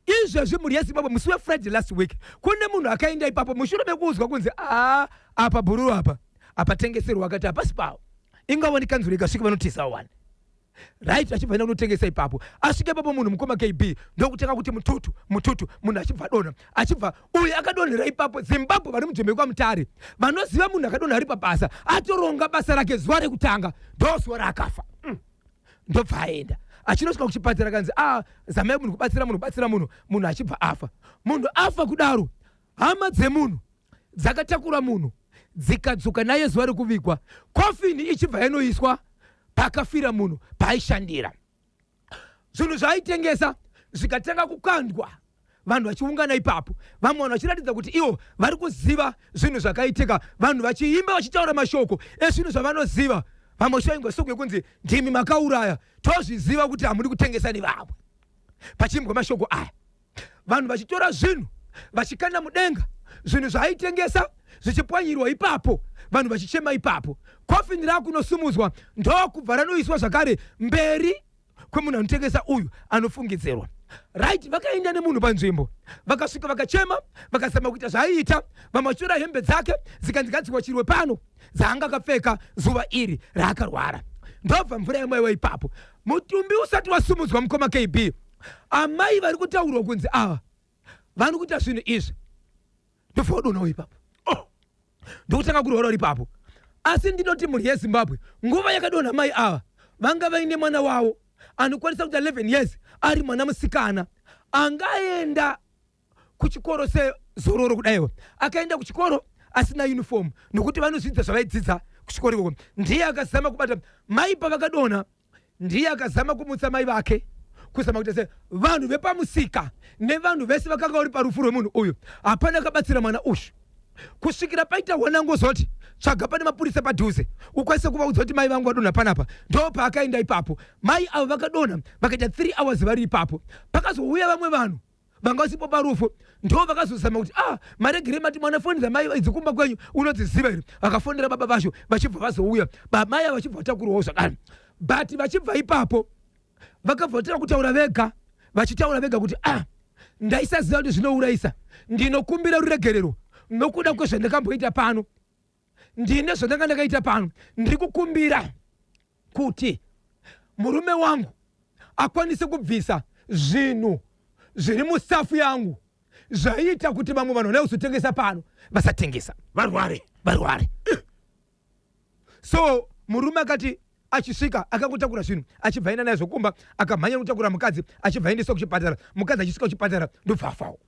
Izvezvi, mhuri yeZimbabwe, musi weFriday last week kune munhu akaenda ipapo mushure mekuudzwa kunzi, "Aa, apa bhururu apa apatengeserwa." Akati hapasi pavo, ingawani kanzuro ikasvika vanotizawo wani, right? Achibva enda kunotengesa ipapo. Asvika ipapo munhu, mukoma KB, ndokutanga kuti mututu mututu, munhu achibva adonha, achibva uyu akadonhera ipapo. Zimbabwe, vari munzvimbo yekwaMutare vanoziva munhu akadonha ari pabasa, atoronga basa rake zuva rekutanga, ndo zuva raakafa. Ndobva aenda, achinosvika kuchipatara kanzi, "A, zamai munhu kubatsira munhu, kubatsira munhu." Munhu achibva afa. Munhu afa kudaro, hama dzemunhu dzakatakura munhu dzikadzoka naye zuva rekuvigwa, kofini ichibva yanoiswa pakafira munhu paaishandira. Zvinhu zvaaitengesa zvikatanga kukandwa, vanhu vachiungana ipapo, vamwe vanhu vachiratidza kuti ivo vari kuziva zvinhu zvakaitika, vanhu vachiimba vachitaura mashoko ezvinhu zvavanoziva, vamwe vachivaingwa soko yekunzi, "Ndimi makauraya, tozviziva kuti hamudi kutengesa nevamwe." Pachiimbwa mashoko aya, vanhu vachitora zvinhu vachikanda mudenga, zvinhu zvaaitengesa zvichipwanyirwa ipapo, vanhu vachichema ipapo. Kofini rakunosumudzwa, ndokubva ranoiswa zvakare mberi. kwemunhu anotengesa uyu anofungidzirwa. Right, vakaenda nemunhu panzvimbo, vakasvika vakachema, vakazama kuita zvaaiita. Vamwe vachitora hembe dzake dzikanzi ngadziwachirwe pano dzaanga akapfeka zuva iri raakarwara. Ndobva mvura yamwaiwa ipapo. Mutumbi usati wasumudzwa, mukoma KB, amai vari kutaurwa kunzi ava vari kuita zvinhu izvi, ndobva wadonawo ipapo. Oh. Ndokutanga kurwara uri ipapo. Asi ndinoti mhuri yeZimbabwe, nguva yakadonha mai ava vanga vaine mwana wavo anokwanisa kuita 11 years, ari mwana musikana angaenda kuchikoro sezororo kudaiwo. Akaenda kuchikoro asina uniform nokuti vanozvidza zvavaidzidza kuchikoro ikoko. Ndiye akazama kubata mai pavakadonha, ndiye akazama kumutsa mai vake, kuzama kuita se vanhu vepamusika nevanhu vese vakanga vari parufu rwemunhu uyu. Hapana akabatsira mwana uyu kusvikira paita wanangozoti tsvaga pane mapurisa padhuze ukwanise kuvaudza kuti mai vangu vadonha panapa. Ndo paakaenda ipapo. Mai avo vakadonha vakaita 3 hours vari ipapo. Pakazouya vamwe vanhu vanga vasipo parufu, ndo vakazozama kuti ah, maregere mati mwana fonera mai idzi kumba kwenyu unodziziva here? Vakafonera baba vacho, vachibva vazouya, bamai ava vachibva vatakurwawo zvakare. But vachibva ipapo vakabva vatanga kutaura vega, vachitaura vega kuti ah, ndaisaziva kuti zvinourayisa, ndinokumbira ruregerero nokuda kwezvandakamboita pano, ndine zvandanga ndakaita pano, ndiri kukumbira kuti murume wangu akwanise kubvisa zvinhu zviri musafu yangu zvaiita kuti vamwe vanhu vanouya kuzotengesa pano vasatengesa, varware. Varware. So murume akati achisvika akangotakura zvinhu achibva aenda nazvo kumba, akamhanya kutakura mukadzi achibva aendeswa kuchipatara. Mukadzi achisvika kuchipatara ndobva afawo.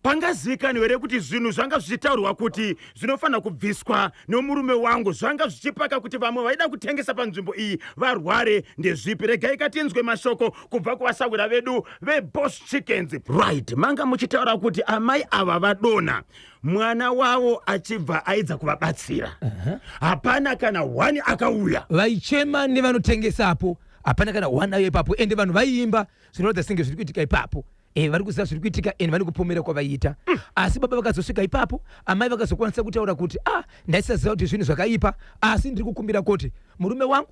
Pangazivikanwa here kuti zvinhu zvanga zvichitaurwa kuti zvinofanira kubviswa nomurume wangu zvanga zvichipaka kuti vamwe vaida kutengesa panzvimbo iyi varware ndezvipi? Regai katinzwe mashoko kubva kuvasahwira vedu veBoss Chickens. Right, manga muchitaura kuti amai ava vadonha, mwana wavo achibva aedza kuvabatsira, hapana kana one akauya. Vaichema nevanotengesapo, hapana kana one auya ipapo. Ende vanhu vaiimba zvinoratidza senge zviri kuitika ipapo. Vari kuziva zviri kuitika ende vane kupomera kwavaiita. Asi baba vakazosvika ipapo, amai vakazokwanisa kutaura kuti ah, ndaisaziva kuti zvinhu zvakaipa, asi ndiri kukumbira kuti murume wangu,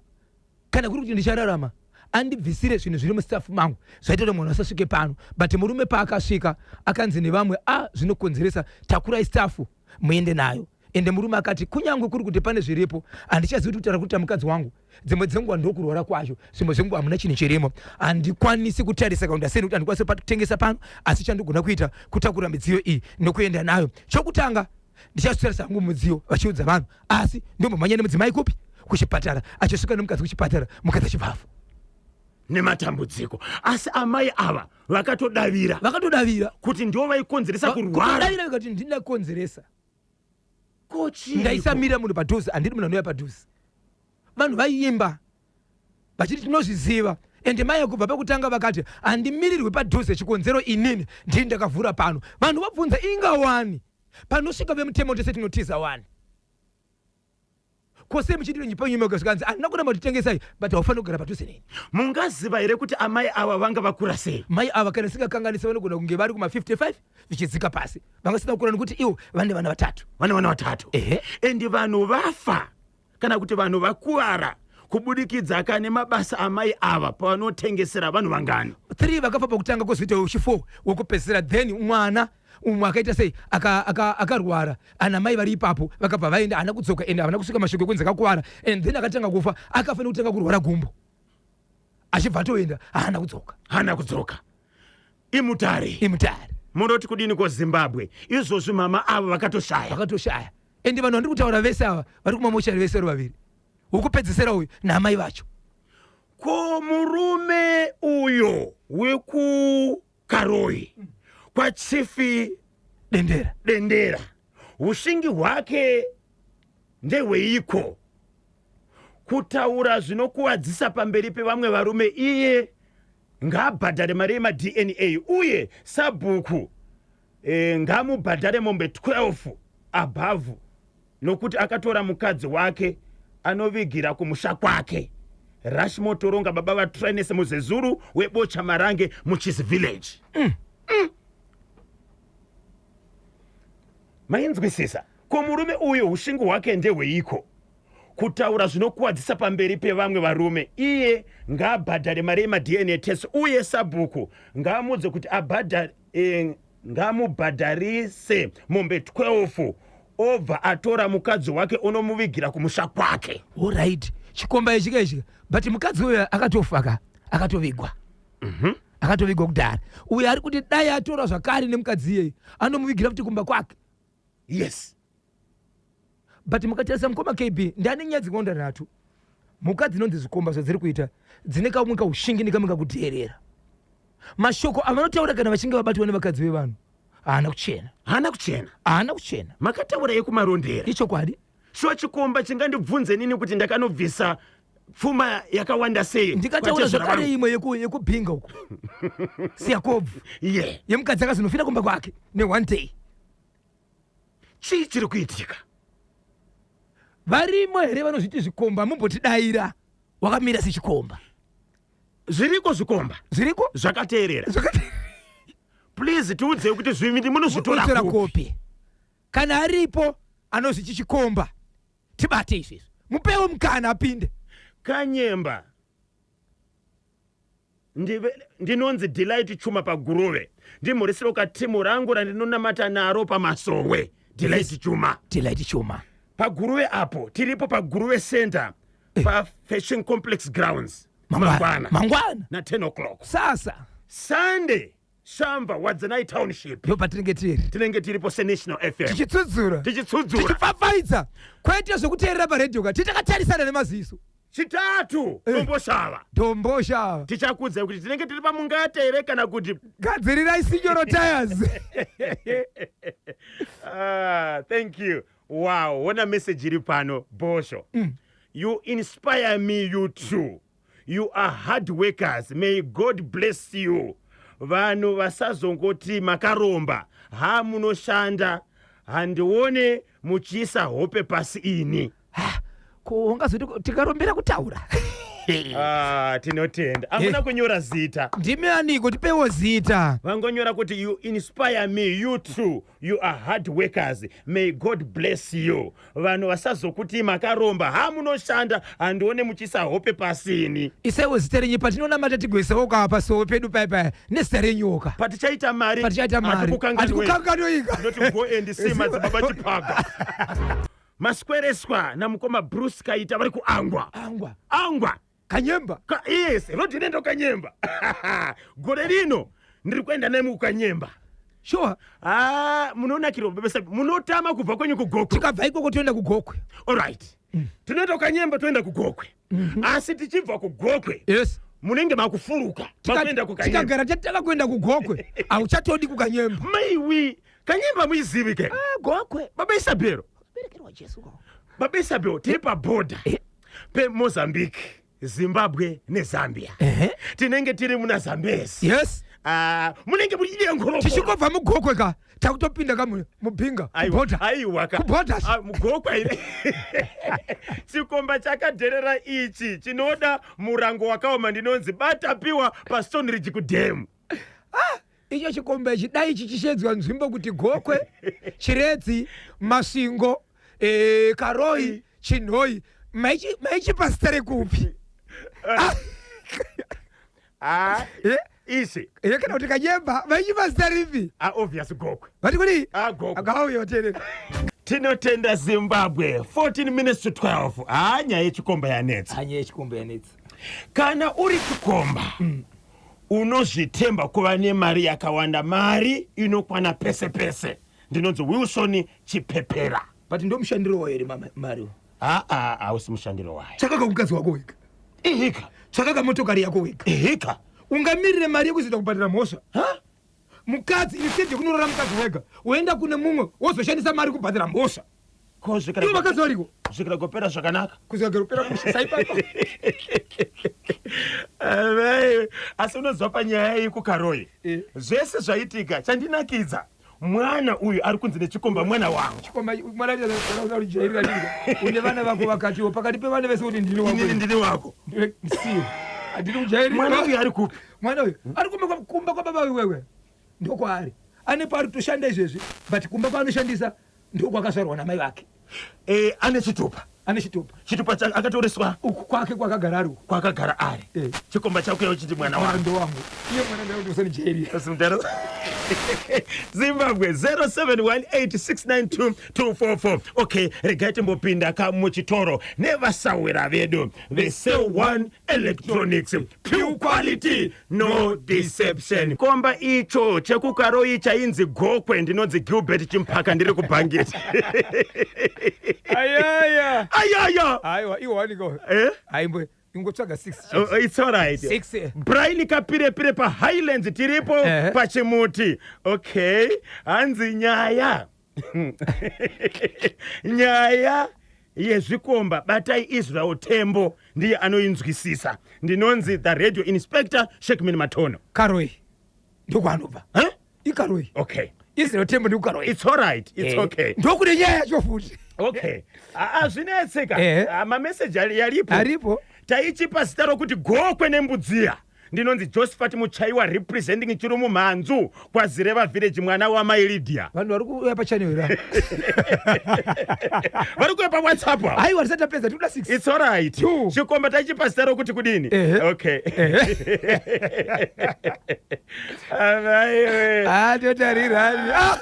kana kuri kuti ndichararama, andibvisire zvinhu zviri mustafu mangu zvaita kuti munhu asasvike pano. But murume paakasvika akanzi nevamwe, a zvinokonzeresa, takurai stafu muende nayo. Ende murume akati kunyange kuri kuti pane zviripo, handichazivi kuti kutaura kuita mukadzi wangu dzimwe dzenguva ndokurwara kwacho, zvimwe zvenguva hamuna chinhu chirimo, handikwanisi kutarisa kaunda sei nekuti handikwanisi kutengesa pano. Asi chandigona kuita kutakura midziyo iyi nokuenda nayo. Chokutanga ndichazotarisa hangu mudziyo vachiudza vanhu, asi ndombomhanya nemudzimai kupi? Kuchipatara. Achisvika nemukadzi kuchipatara, mukadzi achibva afa. Nematambudziko. Asi amai ava vakatodavira. Vakatodavira. Kuti ndivo vaikonzeresa kurwara. Kutodavira vakati ndindakonzeresa. Kochii? Ndaisamira munhu padhuze, handidi munhu anouya padhuze. Vanhu vaiimba vachiti tinozviziva. Ende mai kubva pekutanga vakati handimirirwi padhuze, chikonzero inini ndini ndakavhura pano. Vanhu vabvunza inga wani panosvika vemutemo tese tinotiza wani, kose muchiti panyuma zvikanzi handina kuramba kutitengesai, but haufaniri kugara padhuze neni. Mungaziva here kuti amai ava vanga vakura sei? Mai ava, kana singakanganisi, vanogona kunge vari kuma55 zvichidzika pasi. Vanga sina kukura nekuti ivo vane vana vatatu. Vane vana vatatu. Ehe. Endi vanhu vafa kana kuti vanhu vakuvara kubudikidza ka nemabasa amai ava pavanotengesera vanhu vangani? 3 vakafa pakutanga, kwozoita wechi4 wekupedzisira. Then mwana umwe akaita sei, akarwara ana mai vari ipapo, vakabva vaenda, haana kudzoka, ende havana kusvika mashoko ekunzi akakuvara. And then akatanga kufa, akafanira kutanga kurwara gumbo, achibva atoenda, haana kudzoka. Haana kudzoka. Imutare. Imutare. Munoti kudini koZimbabwe? Izvozvi mama avo vakatoshaya. Vakatoshaya. Ende vanhu vandiri kutaura vese ava vari kumamochari vese vari vaviri, wekupedzisira uyu naamai vacho. Ko murume uyo wekuKaroi kwaChief Dendera. Dendera, ushingi hwake ndehweiko kutaura zvinokuvadzisa pamberi pevamwe varume? Iye ngaabhadhare mari yemaDNA, uye sabhuku ngamubhadhare mombe 12 above nokuti akatora mukadzi wake anovigira kumusha kwake. Rashmotoronga baba vaTrines Muzezuru weBocha Marange muChis Village. Mainzwisisa? Ko murume uyu ushingi hwake ndehweiko? Kutaura zvinokuwadzisa pamberi pevamwe varume. Iye ngaabhadhare mari yemaDNA test uye sabhuku ngaamuudze kuti abhadhare eh, ngaamubhadharise mombe 12 obva atora mukadzi wake onomuvigira kumusha kwake. Alright, chikomba ichi kaichi, but mukadzi uyo akatofa ka, akatovigwa. Akatovigwa kudhara. Uyo ari kuti dai atora zvakare nemukadzi iyeye anomuvigira futi kumba kwake. Yes. But mukatarisa mukoma KB, ndane nyaya dzikuwanda nhatu. Mhuka dzinonzi zvikomba zvadziri kuita dzine kamwe kaushingi nekamwe kakudheerera. Mashoko avanotaura kana vachinge vabatwa nevakadzi vevanhu haana kuchena. Haana kuchena. Haana kuchena. Makataura yekumarondera. Ichokwadi. Shuwa chikomba chingandibvunze nini kuti ndakanobvisa pfuma yakawanda sei? Ndikataura kwatezvara zvakare vangu? imwe yekubhinga uko. Siyakobvu. Yeah. Yemukadzi akazonofira kumba kwake ne one day. Chii chiri kuitika? Varimo here vanozviti zvikomba mumbotidaira wakamira sechikomba? Zviriko zvikomba. Zviriko? Zvakateerera. Zvakate Please tiudzei kuti zvivindi munozvitora Unotora kupi? kupi? Kana aripo anozviti chikomba, tibate izvezvi. Mupewo mukana apinde. Kanyemba. Ndinonzi Delight Chuma paGuruve. Ndimhoresero katimu rangu randinonamata naro paMasowe. Delight Chuma. Delight Chuma. PaGuruve apo, tiripo paGuruve Center, pa Fashion Complex Grounds. Mangwana. Mangwana. Na 10 o'clock. Sasa. Sunday, Shamva, Wadzanai Township. Ndo patinenge tiri. Tinenge tiripo seNational FM. Tichitsudzura. Tichitsudzura. Tichipfapfaidza. Kwete zvekuteerera paredhiyo ka, titakatarisana nemaziso. Chitatu, Domboshava. Domboshava. Tichakuudzai kuti tinenge tiri paMungate here kana kuti gadzirirai Sinyoro Tires. Thank you. Wow, wona message iri pano, Bosho. You inspire me, you too. You are hard workers. May God bless you. Vanhu vasazongoti makaromba. Ha, munoshanda. Handione muchiisa hope pasi ini. Ha, ko ungazoti tikarombera kutaura? Tinotenda. Hamuna kunyora zita. Ndimi aniko, tipewo zita. Vangonyora kuti you inspire me, you too. You are hard workers. May God bless you. Vanhu vasazokuti makaromba. Ha, munoshanda. Handione muchiisa hope pasini. Isaiwo zita renyu patinonamata tigoisawo ka pasowe pedu paya paya nezita renyu ka. Patichaita mari. Patichaita mari. Hatikukanganwe. Hatikukanganwika. Tinoti go and see madzibaba Chipaga. Maswereswa namukoma Bruce Kaita vari kuangwa. Angwa. Angwa. Kanyemba. Yes, road inoenda kuKanyemba. Gore rino ndiri kuenda nemi kuKanyemba. Sure. Munonakirwa baba, munotama kubva kwenyu kuGokwe. Tikabva ikoko toenda kuGokwe. All right. Tinoenda kuKanyemba toenda kuGokwe. Asi tichibva kuGokwe. Yes. Munenge makufuruka. Makuenda kuKanyemba. Tikagara tatanga kuenda kuGokwe. Hauchatodi kuKanyemba. Maiwi, Kanyemba muizivi ke? Gokwe. Baba Isabel. Berekerwa Jesu ko. Baba Isabel, tiri paborder peMozambique, Zimbabwe neZambia. Tinenge tiri muna Zambezi. Yes. Munenge muri ide ngoroko. Tichingobva muGokwe ka, takutopinda ka mubhinga, Aiwa, kuborder. aiwa ka. Kuborder. Mugokwe ine. Chikomba chakadherera ichi chinoda murango wakaoma, ndinonzi Batapiwa paStone Ridge kudhemu. Icho chikomba ichi dai chichishedzwa nzvimbo kuti Gokwe, Chiredzi, Masvingo, Karoi, Chinhoyi. Maichipa zita rekupi? Ishi. Kana kuti Kanyemba, maichipa zita ripi? Obvious Gokwe. Vati kudii? Gokwe. Akauya vateerera. Tinotenda Zimbabwe, 14 minutes to 12. Nyaya yechikomba yanetsa. Nyaya yechikomba yanetsa. Kana uri chikomba, unozvitemba kuva nemari yakawanda, mari inokwana pese pese. Ndinonzi Wilson Chipepera. But ndo mushandiro wayo here mari? Hausi mushandiro wayo. Tsvakaka mukadzi wako wega. Ihika. Tsvakaka motokari yako wega. Ihika. Ungamirire mari yekuzoita kubhadhara mhosva. Ha? Mukadzi instead yekunorora mukadzi wega, woenda kune mumwe wozoshandisa mari kubhadhara mhosva. Ko zvikara Ivo vakadzi variko? Zvikara kupera zvakanaka. Kuzvikara kupera mushe saipapa. Asi unozwa panyaya iyi kuKaroi. Zvese zvaitika chandinakidza. Mwana uyu ari kunzi nechikomba mwana wangu. Chikomba mwana uchairira ndika. Une vana vako vakatiwo pakati pevana vese kuti ndini wako. Inini ndini wako. Siyo. Andini kujairira. Mwana uyu ari kupi? Mwana uyu ari kumba kwa baba wewe. Ndokwaari. Ane paari kutoshanda izvezvi, but kumba kwaanoshandisa ndokwakazvarwa namai vake. Ane chitupa. Ane chitupa. Chitupa chake akatoreswa. Uku kwake kwakagara ari uku. Kwakagara ari. Eh. Chikomba chako iwe chiti mwana wangu. Ndo wangu. Iye mwana ndakuti usanijairira. Simudaro. Zimbabwe 0718692244. Okay, regai timbopinda ka muchitoro nevasawira vedu vese One Electronics. Pure quality, no deception. Komba icho chekukaroi chainzi Gokwe ndinonzi Gilbert Chimpaka ndiri kubhangeti. Ayaya. Ayaya. Aiwa, iwe waniko. Eh? Aimbwe ingotsvaga 6. Oh, it's all right. Six, eh. Brian Kapirepire paHighlands tiripo Eh. pachimuti. Okay. Hanzi nyaya. Nyaya yezvikomba batai Israel Tembo ndiye anoinzwisisa. Ndinonzi the radio inspector Shekmin Matono. Karoi. Ndokwanobva. Huh? Ikaroi. Okay. Israel Tembo ndikukaroi. It's all right. It's Eh. okay. Ndokune nyaya yacho futi. Okay. Hazvinetseka. Eh. Mameseji yalipo. Aripo. Taichipa zita rokuti Gokwe Nembudziya. Ndinonzi Josephat Muchaiwa representing Chirumu Mhanzu kwaZireva village mwana wamai Lydia. Vanhu vari kuuya pachannel ira. Vari kuuya paWhatsApp ava. Aiwa tisati tapedza tikuda 6. It's all right. Two. Chikomba taichipa zita rokuti kudini? Ehe. Okay. Amaiwe. Ah, totarirani. Ah.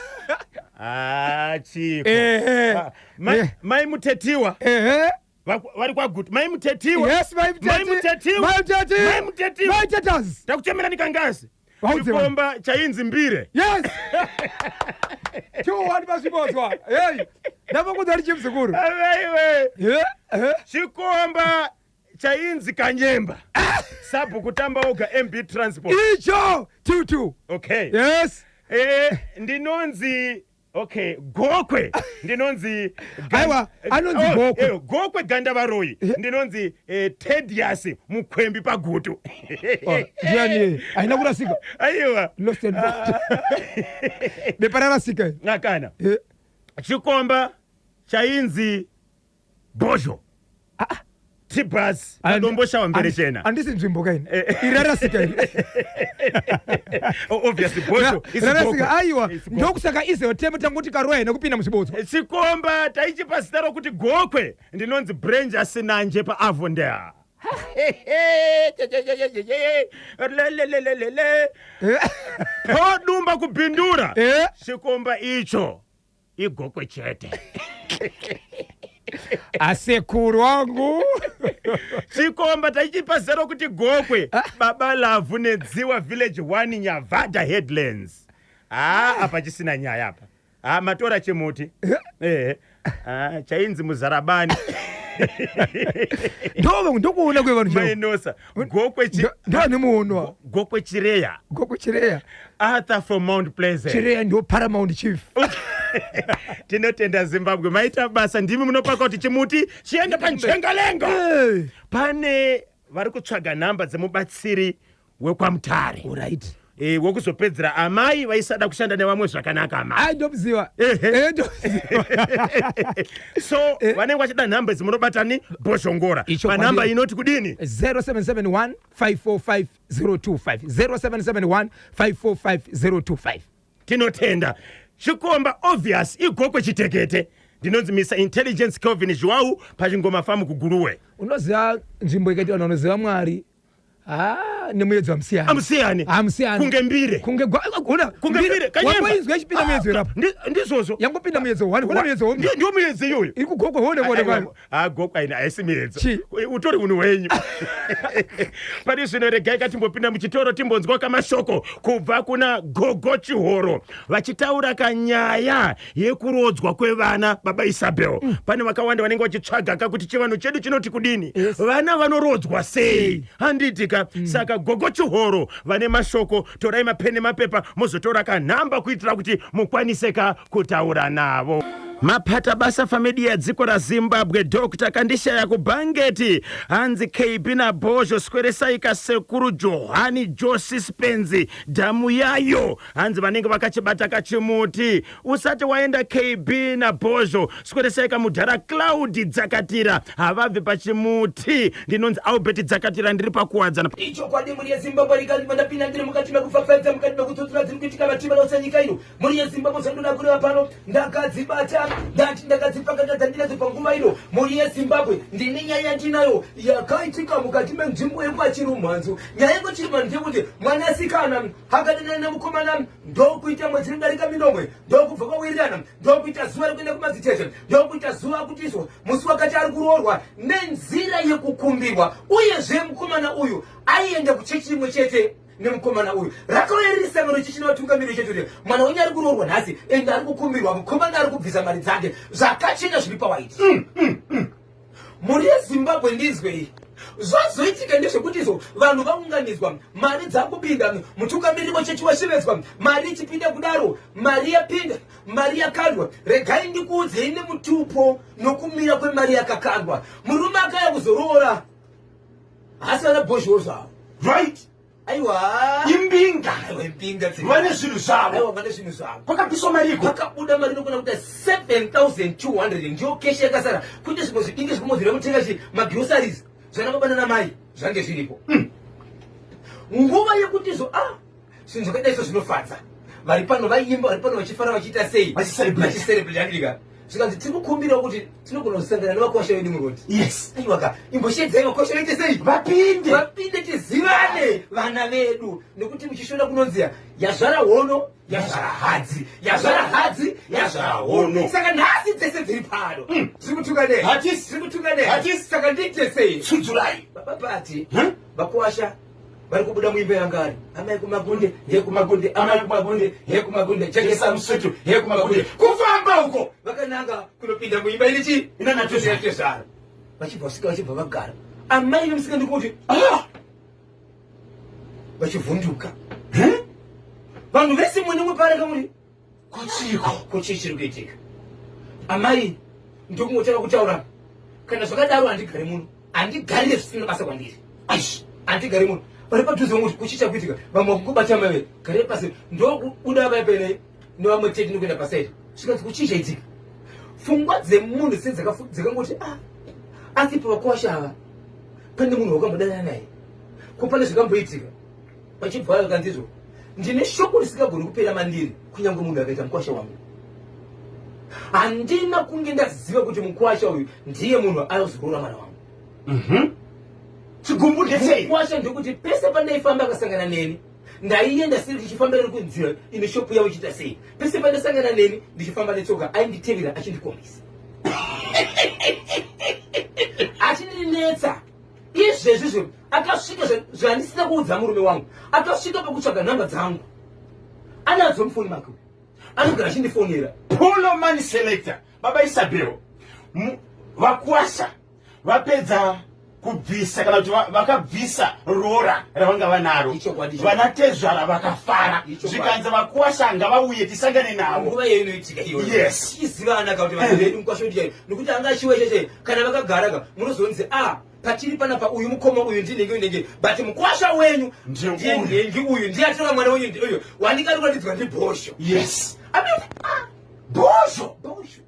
Ah, chiko. Ehe. Ah, mai- Eh. Mai Mutetiwa. Ehe. Vari kwaGutu. Mai Mutetiwa. Yes, mai Mai Muteti. Mutetiwa. Mai Muteti. Mai Mutetiwa. Mai Tetas. Takuchemerani kangazi. Vaudze vanhu. Chikomba chainzi Mbire. Yes. 2-1 pasvibodzwa. Hey. Ndambokuudza kuti chimuzukuru. Amaiwe. Eh, eh. Chikomba chainzi Kanyemba. Sabhuku tamba oga MB Transport. Icho 2-2. Okay. Yes. Eh, ndinonzi okay Gokwe ndinonzi Aiwa, anonzi Oh, Gokwe. eh, Gokwe Gandavaroyi ndinonzi Tedious Mukwembi paGutu. Oh, ndiani yeye? Haina kurasika. Aiwa. Lost and found. Bepa rarasika iri. Nakana. Eh. Chikomba chainzi Bozho. Tibas padomboshawa Mberechena. Handisi nzvimbo kaini. Eh. Iri rarasika iri. Oh, obviously Bozho is Gokwe. Rarasika aiwa. It's Gokwe. Ndokusaka Israel Tembo tangoti karoya nekupinda muchibodzwa. Chikomba taichipa zita rokuti Gokwe ndinonzi Branger Sinanje paAvondale. Lelelelelele. Podumba kubhindura. Eh. Chikomba icho iGokwe chete. Asekuru wangu. Chikomba taichipa zita rokuti Gokwe Baba Lavhu Nedziwa Village 1 Nyavada Headlands. Ah, apa chisina nyaya apa. Ah, matora chimuti. Eh. Ah, chainzi Muzarabani. Ndove ndokuona kwevanhu chaivo. Mainosa. Gokwe chi Ndovane muono. Gokwe Chireya. Gokwe Chireya. Arthur from Mount Pleasant. Chireya ndio paramount chief. Tinotenda Zimbabwe maita basa ndimi munopaka kuti chimuti chiende panjengalenga. Hey. Pane vari kutsvaga nhamba dzemubatsiri wekwaMutare. Alright. E, wekuzopedzera amai vaisada kushanda nevamwe zvakanaka amai. Ai ndomuziva. Ehe. Eh ndomuziva. So vanenge vachida nhamba idzi munobatani Bhozhongora. Icho Panhamba kwandiri. inoti kudini? 0771 545 025. 0771 545 025. Tinotenda. Chikomba obvious iGokwe chitekete. Ndinonzi Mr Intelligence Kelvin Zhuwau pachingoma famu kuGuruwe. Unoziva nzvimbo ikaita vanhu vanoziva Mwari. Ah, nemuedzo hamusiyani. Hamusiyani. Hamusiyani. Kunge mbire. Kunge gwa ona. Kunge mbire kanyemba. Wainzwa ichipinda muedzo irapo. Ndizvozvo. Yangopinda muedzo 1, hona muedzo 1. Ndiyo muedzo iyoyo. Iri kuGokwe hone hone kwayo. Ah, Gokwe haina haisi muedzo. Chi? Utori unhu hwenyu. Pari zvino regai katimbopinda muchitoro timbonzwa kamashoko kubva kuna Gogo Chihoro vachitaura kanyaya yekurodzwa kwevana baba Isabel. Pane vakawanda vanenge vachitsvaga kakuti chivanhu chedu chinoti kudini. Yes. Vana vanorodzwa sei? Handitika. Saka Gogo Chihoro vane mashoko, torai mapeni mapepa mozotora kanhamba kuitira kuti mukwanise ka kutaura navo. Mapata basa famedia dziko raZimbabwe Dr. Kandishaya kubhangeti hanzi KB naBhozho sweresai kasekuru Johani Josi Spenzi dhamu yayo hanzi vanenge vakachibata kachimuti usati waenda KB naBhozho sweresai kamudhara Cloud Dzakatira havabvi pachimuti ndinonzi Albert Dzakatira ndiri pakuwadzana. Ichokwadi mhuri yeZimbabwe rikanzi ndapinda ndiri mukati mekufafadza mukati mekutsutsura dziri kuitika matima ose nyika ino mhuri yeZimbabwe zvandoda kureva pano ndakadzibata. Ndati ndakadzipakata dzandinadzo panguva ino. Mhuri yeZimbabwe, ndine nyaya yandinayo yakaitika mukati menzvimbo yekwaChirumhanzu. Nyaya yekwaChirumhanzu ndeyekuti mwanasikana akadanana nemukomana ndokuita mwedzi inodarika minomwe, ndokubva vawirirana, ndokuita zuva rekuenda kumadzitete, ndokuita zuva akutizwa musi wakati ari kuroorwa nenzira yekukumbirwa. Uyezve mukomana uyu aienda kuchechi imwe chete nemukomana uyu. Rakauya riri sangano chechi nevatungamiri vechechi kuti mwana wenyu ari kuroorwa nhasi ende ari kukumbirwa, mukomana ari kubvisa mari dzake zvakachena zviri pawaiti. Mhuri yeZimbabwe, ndizwei. Zvazoitika ndezvekuti izvo vanhu vaunganidzwa, mari dzakupinda, mutungamiriri wechechi washevedzwa, mari ichipinda kudaro, mari yapinda, mari yakandwa. Regai ndikuudzei nemutupo nokumira kwemari yakakandwa. Murume akaya kuzoroora haasi vana bhozhoo zvavo. Right. Aiwa. Imbinga. Aiwa, imbinga dziri. Vane zvinhu zvavo. Aiwa, vane zvinhu zvavo. Kwakabviswa mari iko. Kwakabuda mari inokwana kuita 7200 ndiyo keshi yakasara. Kuite zvimwe zvidingi zvekumodhira mutenga chi magroceries zvana baba nana mai zvange zviripo. Nguva yekuti izvo zvinhu zvakadai so zvinofadza. Vari pano vaiimba, vari pano vachifara vachiita sei? Vachicelebrate. Vachicelebrate handika. Zvikanzi tiri kukumbirawo kuti tinogona kusangana nevakwasha vedu muroad. Yes. Aiwa ka, imboshedzai vakwasha vaite sei? Vapinde. Vapinde tizivane vana vedu. Nekuti muchishona kunonzi yazvara hono, yazvara hadzi. Yazvara hadzi, yazvara hono. Saka nhasi dzese dziri pano. Dziri kutuka nei? Hatisi. Dziri kutuka nei? Hatisi. Saka ndiite sei? Tsuntsurai. Baba Pati, Huh? vakwasha vari kubuda muimba yangari. Amai kumagunde, he kumagunde, amai kumagunde, he kumagunde, jekesa musutu, he kumagunde. Kufamba uko vakananga kunopinda muimba iri chii? Ina natezvara. Natezvara. Vachibva vasvika vachibva vagara. Amai nemusikana ndikuti vachivhunduka. Huh? Vanhu vese mumwe nemumwe paareka muri Kuchiko. Kuchii chiri kuitika? Amai ndokungotanga kutaura, kana zvakadaro handigari muno, handigarire zvisina basa kwandiri. Aish. Handigari muno. Vari padhuze vangu kuti kuchii chakuitika, vamwe vakungobata amai vedu, garai pasi, ndokubuda vaya pene nevamwe tete ndokuenda pasaidi. Zvikanzi kuchii chaitika? Pfungwa dzemunhu dzakangoti asi pavakwasha ava pane munhu wakambodanana naye, ko pane zvakamboitika? Vachibva vakanzi izvo, ndine shoko risingagoni kupera mandiri, kunyange munhu akaita mukwasha wangu. Handina kunge ndaziva kuti mukwasha uyu ndiye munhu aizoroora mwana wangu. Chigumbu ndechei? Mukwasha ndekuti pese pandaifamba akasangana neni, ndaienda sei ndichifambira kunzira ine shopu yavo ichiita sei. Pese pandasangana neni ndichifamba netsoka, ainditevera achindikombisa. Achindinetsa. Izvezvi zvo akasvika zvandisina kuudza murume wangu, akasvika pakutsvaga nhamba dzangu, anadzo mufoni make, anogara achindifonera. Polo man selector, baba Isabel, vakwasha vapedza kubvisa kana kuti vakabvisa roora ravanga vanaro, Ichokwadi. vanatezvara vakafara, Ichokwadi. zvikanzi vakwasha ngavauye tisangane navo. Nguva iyo inoitika iyoyo. Yes. Tichizivana ka kuti vanhu vedu mukwasha wedu chaiyo, nekuti anga achiwa chaicho, kana vakagara ka munozonzi patiri panapa uyu mukoma uyu ndinenge ndinenge, but mukwasha wenyu Ndiye ndiye uyu. nhengi uyu, ndiye atora mwana wenyu ndiye uyu wandingari kuratidzwa ndibhosho. Yes. Amene, Bhosho. Bhosho.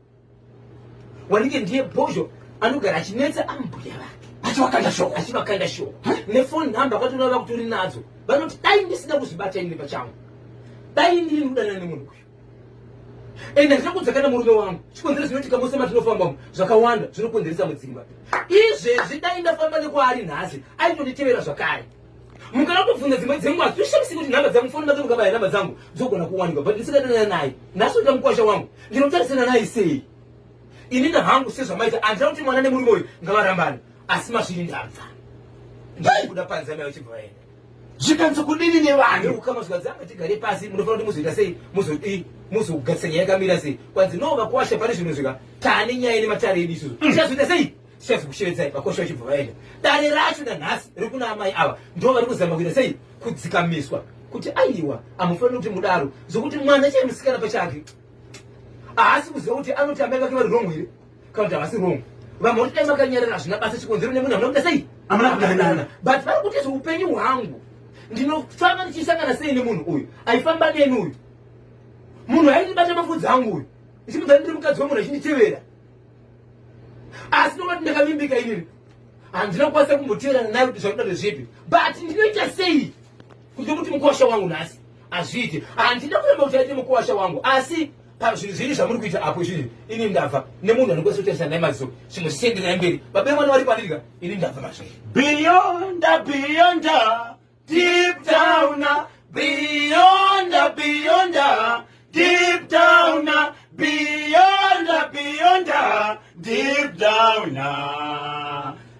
Wanike ndiye bhosho anogara achinetsa ambuya vake. Achivakanda shoko. Achivakanda shoko. Nefone number akatora vakutori nadzo. Vanoti dai ndisina kuzvibata ini pachangu. Dai ndiri kudanana nemunhu uyu. Ende handina kudzaka nemurume wangu. Chikonzero zvinoitika mose matinofamba umu zvakawanda zvinokonzeresa mudzimba. Izvezvi dai ndafamba nekwaari nhasi aitonditevera zvakare. Mukana kutobvunza dzimwe dzenguva hazvishamisi kuti nhamba dzangu foni make mukabaya nhamba dzangu dzogona kuwanikwa, but ndisingadanana naye. Nhasi unoita mukwasha wangu. Ndinotarisana naye sei? Inini hangu sezvamaita handina kuti mwana nemurume uyu ngavarambane, asi mazviri ndabva. Ndikuda panze amai vachibva vaenda. Zvikanzi kudini nevanhu? Ukama zvikanzi anga tigare pasi, munofanira kuti muzoita sei? Muzodii? Muzogadzisa nyaya yakamira sei? Kwanzi no vakwasha pane zvinhu zvika tane nyaya nematare edu isusu. Tichazoita sei? Tichazokushevedzai vakwasha vachibva vaenda. Dare racho nanhasi riri kuna amai ava ndo vari kuzama kuita sei? Kudzikamiswa kuti aiwa hamufaniri kuti mudaro, zvokuti mwana chaiye musikana pachake haasi kuziva kuti anoti amai vake vari wrong here kana kuti havasi wrong. Vamwe vanoti dai makanyarara hazvina basa, chikonzero nemunhu hamuna kuita sei? Hamuna kudanana. But vari kuti zveupenyu hwangu ndinofamba ndichisangana sei nemunhu uyu aifamba neni uyu, munhu aindibata mafudzi angu uyu, ndichimudza ndiri mukadzi wemunhu achinditevera, asi nokati ndakavimbika inini handina kukwanisa kumboteverana naye kuti zvakuda ndezvipi, but ndinoita sei kuti kuti mukuwasha wangu nhasi azviite? Handina kuramba kuti aite mukuwasha wangu, asi Pazvinhu zviri zvamuri kuita apo izvizvi, ini ndabva nemunhu anokwanisa kutarisa naye maziso, zvimwe zvichienderera mberi. Baba vemwana vari pandiri ka, ini ndabva mazviri. Beyond, beyond, deep down, beyond, beyond, deep down, beyond, beyond, deep down.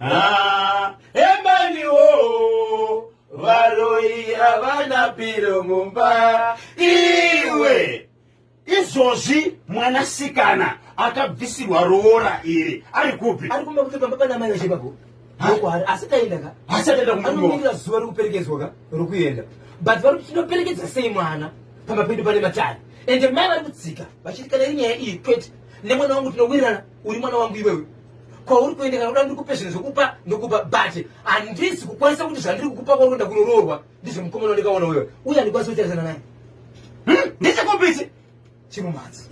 Ah, emaniwo varoi havana piro mumba iwe. Izvozvi mwanasikana akabvisirwa roora iri ari kupi? Ari kumba kuti pamba pana mai vachepapo ndokwari, asi taenda ka. Asi ataenda kumba. Anomirira zuva rekuperekedzwa ka, rokuenda, but vari kuti tinoperekedza sei mwana pamba pedu pane matare? Ende mai vari kutsika vachiti kana iri nyaya iyi, kwete, nemwana wangu tinowirirana, uri mwana wangu iwewe, kwauri kuenda kana kuda ndikupe zvinhu zvekupa ndokupa, but handisi kukwanisa kuti zvandiri kukupa kwauri kuenda kunoroorwa ndizvemukomana wandikaona wewe uye handikwanisi kutarisana naye. Ndechekupichi? Chirumhanzi.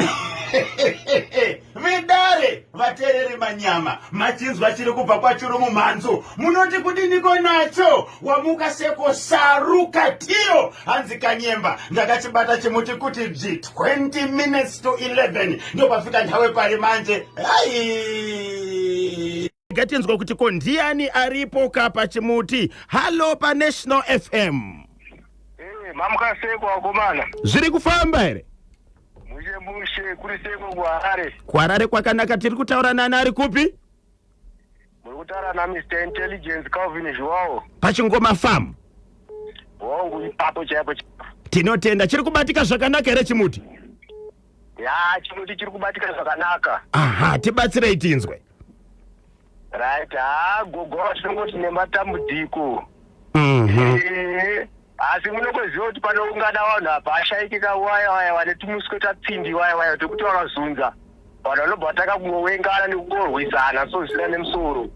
Vedare, vateereri, manyama machinzwa chiri kubva kwaChirumumhanzu, munoti kudiniko nacho? Wamuka seko sarukatiro. Hanzi Kanyemba, ndakachibata chimuti kuti bzi 20 minutes to 11 ndopafika nthawe pari manje. Hai, ngatinzwa kuti ko ndiani aripo ka pachimuti. Hallo paNational FM. Eh, mamuka seko vakomana? Zviri kufamba here? Mushe mushe, kuri seko kuHarare? KuHarare kwakanaka. Tiri kutaura nani, ari kupi? Muri kutaura naMr Intelligence Calvin Zhuwawo. Pachingoma Farm? Wangu, ipapo chaipo. Tinotenda. Chiri kubatika zvakanaka here chimuti? Ya, chimuti chiri kubatika zvakanaka. Aha, tibatsirei tinzwe. Right, ha, gogo tinongoti nematambudziko. Asi munongoziva kuti panoungana vanhu apa ashaiki ka, waya waya vane tumuswe tapfindi, waya waya tekuti vakazunza vanhu vanobva vatanga kungowengana nekungorwisana, so zvisina nemusoro.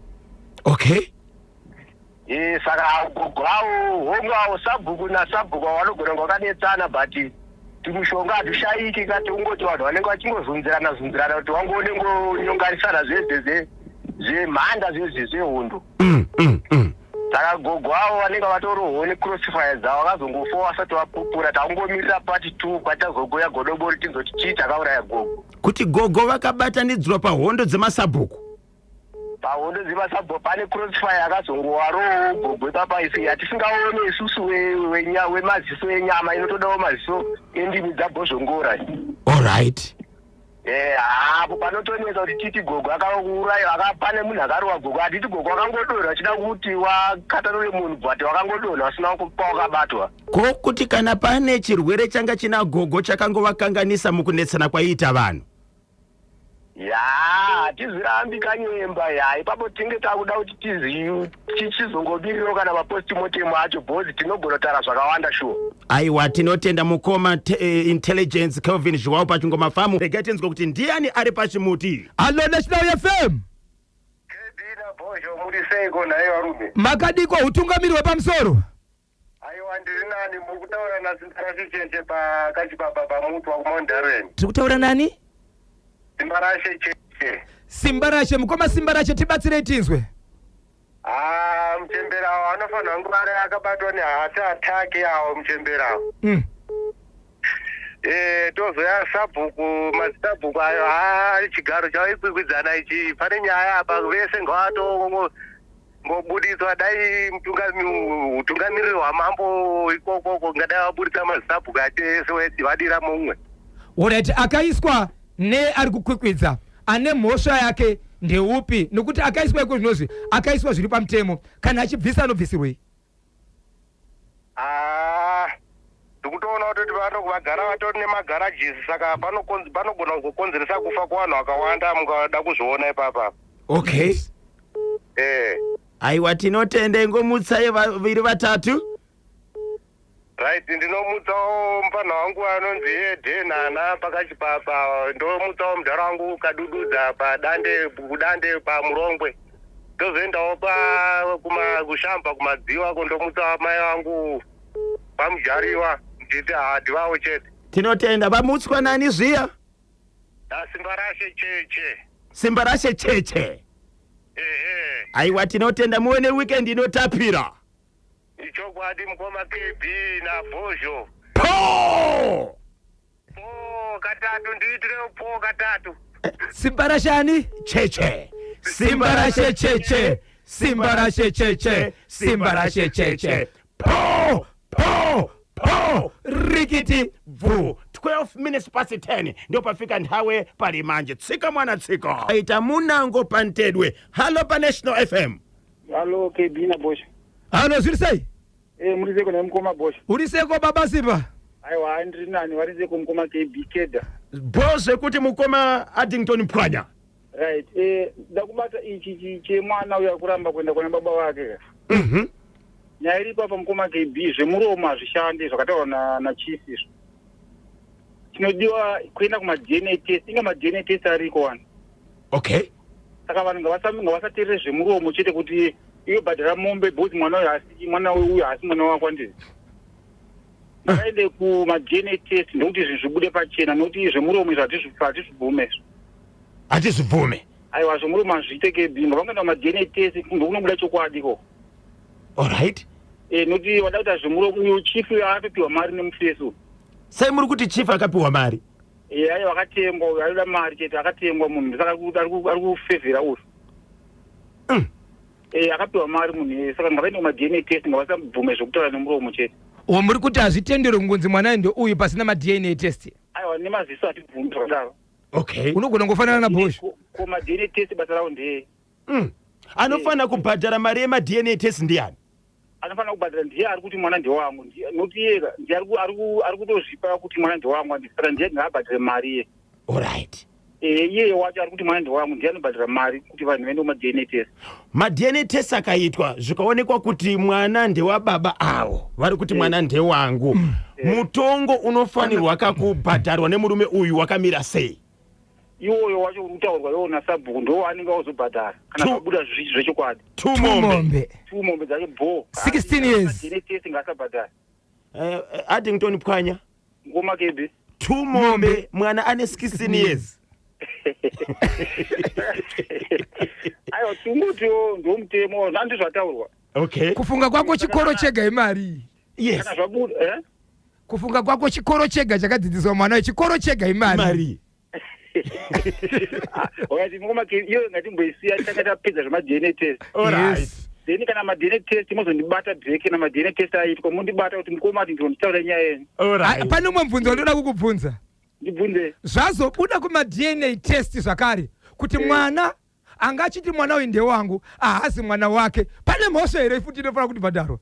Saka gogo avo, hongu, avo sabhuku nasabhuku avo vanogona kunge vakanetsana, but tumushonga hatushaiki ka, tikungoti vanhu vanenge vachingozunzirana zunzirana kuti vangoone ngonyonganisana zvezeze zvemhanda zvezve zvehondo. Saka gogo avo vanenge vatorohwo necrossfire dzavo, vakazongofa vasati vapupura. Takungomirira part two kwatazogoya godobori tinzoti chii chakauraya gogo. Kuti gogo vakabatanidzwa pahondo dzemasabhuku? Pahondo dzemasabhuku pane crossfire akazongowarowo gogo ipapa isi yatisingaone isusu wemaziso enyama, inotodawo maziso endimi dzabhozvongora. Allright. Hapo panotonetsa kuti titi gogo akauraiwa, pane munhu akarowa gogo. Hatiti gogo wakangodonha achida kuti wakatanure munhu, but wakangodonha vasina pawakabatwa. Ko kuti kana pane chirwere changa china gogo chakangovakanganisa mukunetsana kwaiita vanhu? Ya, hatizvirambi Kanyemba. Ya, ipapo tinge takuda kuti tichizongomirirawo kana mapostmortem acho, because tinogona kutaura zvakawanda sure. Aiwa, tinotenda mukoma Intelligence Kelvin Zhuwao paChingoma Farm. Regai tinzwe kuti ndiani ari pachimuti. Hallo National FM. Kedina Bhozho, muri seiko nhaye varume? Makadiko, utungamiri hwepamusoro? Aiwa, ndiri nani. Muri kutaura naSimbarashe Cheche pakachibaba pamutwa kuMount Darwin. Tiri kutaura nani? Simbarashe Cheche. Simbarashe, mukoma Simbarashe, tibatsirei tinzwe. Ha, muchembera awo anofanira kunge ari akabatwa neheart attack awo muchembera awo. Tozoya sabhuku, madzisabhuku ayo, ha, chigaro chavaikwikwidzana ichi, pane nyaya apa. Vese ngavatombobuditswa. Dai utungamiriri hwamambo ikokoko ngadai vabuditsa mazisabhuku acho ese, vadira mumwe. Alright, akaiswa neari kukwikwidza ane mhosva yake ndeupi? Nokuti akaiswa iko zvinozvi akaiswa zviri pamutemo, kana achibvisa anobvisirwei? Ah, ndikutoona kutoti vagara vatori nemagarajisi, saka panogona kuzokonzeresa kufa kuvanhu vakawanda mukada kuzviona ipapa. Eh. Aiwa, tinotenda. Ingomutsai vaviri vatatu. Right, ndinomutsawo mupanha wangu anonzi Edenana pakachipapa, ndomutsawo mudhara wangu Kadududza padande, kudande paMurongwe, tozoendawo pa kuma kushamba kumadziwa kondomutsa mai vangu pamujariwa, nditi hadivawo chete. Tinotenda. Vamutswa nani zviya? Simba Rashe Cheche. Simba Rashe Cheche. Ehe. Aiwa, tinotenda, muve neweekend inotapira. Ichokwadi, mukoma KB naBhozho. Po. Po katatu. katatu, ndiitirewo po katatu. Simba rashani? Cheche. Simba rashe cheche, simba rashe cheche, simba rashe cheche. Po po po. Rikiti. Bvu. 12 minutes past 10 ndio pafika nthawe pali manje. Tsika mwana tsika. Aita munango pantedwe. Halo pa National FM. Halo KB na Bosha. Halo, zviri sei? Eh, muri seko nemukoma Bosha. Uri seko baba Simba? Aiwa, ndiri nani, vari seko mukoma KB Keda. Bo zvekuti mukoma Addington Pwanya. Right. Eh, ndakubata ichi chemwana uya kuramba kuenda kuna baba vake. Nyaya iripo apa mukoma KB, zvemuromo hazvishandi zvakataurwa na chief izvo. Chinodiwa kuenda kuma DNA test, inga ma DNA test ariko wani. Okay. Saka vanhu ngavasateerere zvemuromo chete kuti iwe bhadhara mombe because mwana uyu haasi mwana uyu haasi mwana wako andizvo. Ngavaende kuma DNA test ndokuti zvinhu zvibude pachena, nokuti zvemuromo izvo hatizvibvume izvo. Hatizvibvume. Aiwa, zvemuromo hazviite KB, ngavangoenda kuma DNA test ndokunobuda chokwadi ko. Alright. Eh, nokuti wada kuita zvemuromo uyu chief akatopiwa mari nemufesi uyu. Sei muri kuti chief akapiwa mari? Eh, aiwa, akatengwa uyu, anoda mari chete, akatengwa munhu, saka ari kufevhera uyu. Eh, akapiwa mari munhu iyeye, saka ngavaende kuma DNA test, ngavasabvume zvekutaura nemuromo chete. O, muri kuti hazvitenderwe kungonzi mwana ndo uyu pasina maDNA test? Aiwa, nemaziso hatibvumi zvakadaro. Okay. Unogona kungofanana naBosho. Ko maDNA test basa rawo ndeye? Anofanira kubhadhara mari yemaDNA test ndiani? Anofanira kubhadhara ndiye ari kuti mwana ndewangu, nokuti iye ndiye ari kutozvipa kuti mwana ndewangu, handiti? Saka ndiye ngaabhadhare mari iye. Alright. Eh, iye wacho ari kuti mwana ndewangu ndiye anobhadhara mari kuti vanhu vaende kumaDNA test. MaDNA test akaitwa zvikaonekwa kuti mwana ndewababa avo vari kuti mwana ndewangu, mutongo unofanirwa kakubhadharwa nemurume uyu wakamira sei? Iwoyo wacho uri kutaurwa iwo nasabhuku ndo anenge auzobhadhara kana zvabuda zvechokwadi. 2 mombe. Mombe. 2 mombe dzacho bo. 16 years. DNA test ngaasabhadhara. Addington Pwanya. Ngoma KB. 2 mombe, mwana ane 16 years. Aiwa, tingotiwo ndomutemo, handi zvataurwa. Okay. Kufunga kwako chikoro chega imari. Yes. Kana zvabuda, eh? Kufunga kwako chikoro chega chakadzidziswa mwana uyu, chikoro chega imari. Mari. Wakati mukoma KB, iyo ngatimboisiya tanga tapedza zvemaDNA test. Alright. Yes. Then kana maDNA test mozondibata back, kana maDNA test aitwa mondibata kuti mukoma ati ndonditaura nyaya yenyu. Alright. Ah, pane umwe mubvunzo wandoda kukubvunza. Ndibvunze. Zvazobuda kumaDNA test zvakare kuti mwana anga achiti mwana uyu ndewangu ahasi mwana wake, pane mhosva here futi inofanira kuti bhadharwa?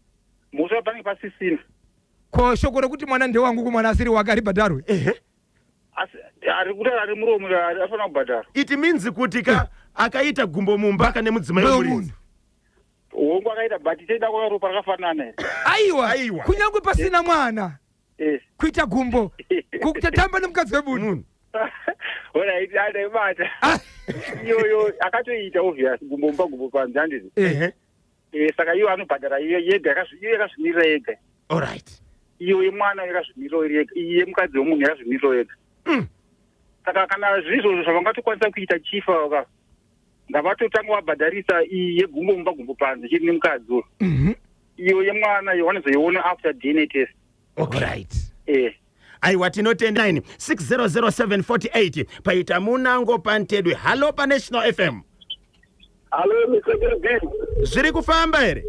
Mhosva panenge pasisina. Ko shoko rekuti mwana ndewangu kumwana asiri wake haribhadharwe? Ehe. Asi ari kutaura ari muromo afanira kubhadhara. It means kuti ka akaita gumbo mumba kane mudzimai wemuridzi. Hongu, akaita, but teida kuona ropa rakafanana here? Aiwa. Aiwa. Kunyange pasina mwana, kuita gumbo kutatamba nemukadzi wemunhu. Munhu. Alright, andaibata. Ah. Iyoyo akatoita obvious, gumbo mumba gumbo panze, handiti? Ehe. Eh, saka iyo anobhadhara iyo yega, iyo yakazvimirira yega. Alright. Iyo yemwana yakazvimirirawo iri yega, iyi yemukadzi wemunhu yakazvimirirawo yega. Saka kana zviri izvozvo zvavangatokwanisa kuita chief ka, ngavatotanga vabhadharisa iyi yegumbo mumba gumbo panze chiri nemukadzi uyu. Iyo yemwana iyo vanozoiona after DNA test. Okay. Right. Eh. Aiwa, tinotenda. 9 600748 paita munango pantedwe. Halo pa National FM. Halo, Mr KB. Zviri kufamba here?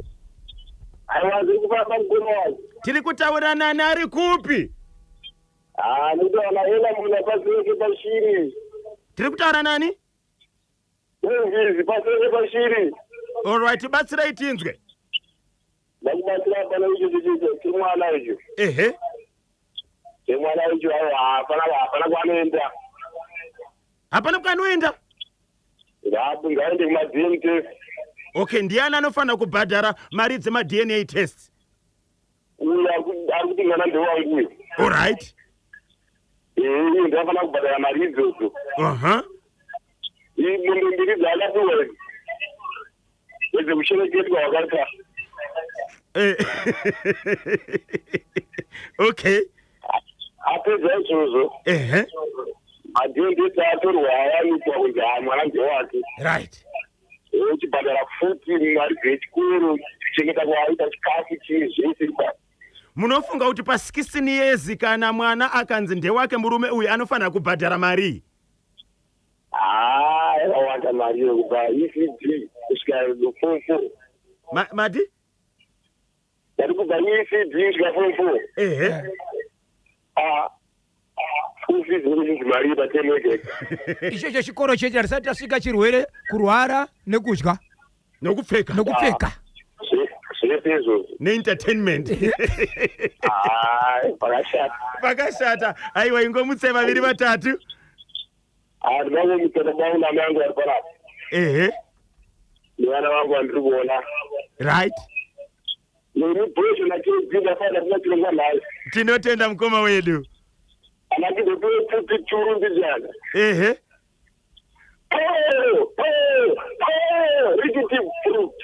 Aiwa, zviri kufamba mukuru wangu. Tiri kutaura nani, ari kupi? Ah, ndikutaura ena muna pasireke pashiri. Tiri kutaura nani? Ngizi pasireke pashiri. Alright, batsirai tinzwe. Ndakubatsira pana icho chicho chemwana icho. Ehe. Chemwana icho, aiwa, hapana kwaanoenda. Hapana kwanoenda. Ngaende kuma-DNA test. Okay, ndiani anofanira kubhadhara mari dzemaDNA test? Uyu ari kuti mwana ndewangu uyu. Alright. Eh, iye ndianofanira kubhadhara mari idzodzo. Mombe mbiri dzaakapiwa idzi edzekushereketwa wakata. Okay. Apedza izvozvo, maDNA test atorwa awanikwa kunzi ha, mwana ndewake. Uchibhadhara futi mari dzechikoro, kuchengeta kwaaita, chikafu, chii, zvese ipapo. Munofunga kuti pa 16 years kana mwana akanzi ndewake murume uyu anofanira kubhadhara marii? Haa, yakawanda mari iyo kubva ECD kusvika form four. Mati? Ndati kubva ECD kusvika form four. Ehe. Ah, school fees inochinzi mari patemu yega yega. Ichocho chikoro chechi hatisati tasvika chirwere, kurwara nekudya. Nokupfeka. Nokupfeka. Zvese izvozvo. Neentertainment. Ah, pakashata. Pakashata. Aiwa, ingomutse vaviri vatatu. Ah, ndinangomutsa baba vangu namai vangu vari panapa. Ehe. Nevana vangu vandiri kuona. Right. Neni bhozho naKB ndafana ndina chirongwa nhasi. Tinotenda mukoma wedu. Ana ndingopiwe pfupi churu mbijana. Ehe. Po, po, po, rikiti pfu.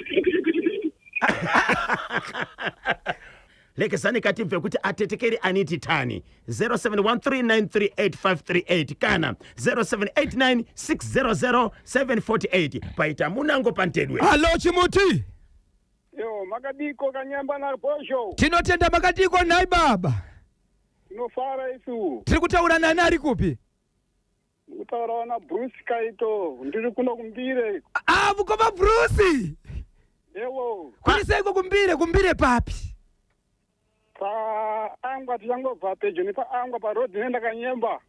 Lekezani katibve kuti atetekeri aniti tani 0713938538 kana 0789600748 paita munango pantedwe. Halo Chimuti. Yo, makadiko Kanyamba naBhozho? Tinotenda, makadiko nhai baba? Tinofara isu. Tiri kutaura nani, ari kupi? Kutaurawo naBruce Kaito, ndiri kuno kuMbire. Ah, mukoma Bruce. Ewo. Kuri seiko kuMbire? KuMbire papi? Paangwa, tichangobva pedyo nepaangwa parodhi inoenda Kanyemba.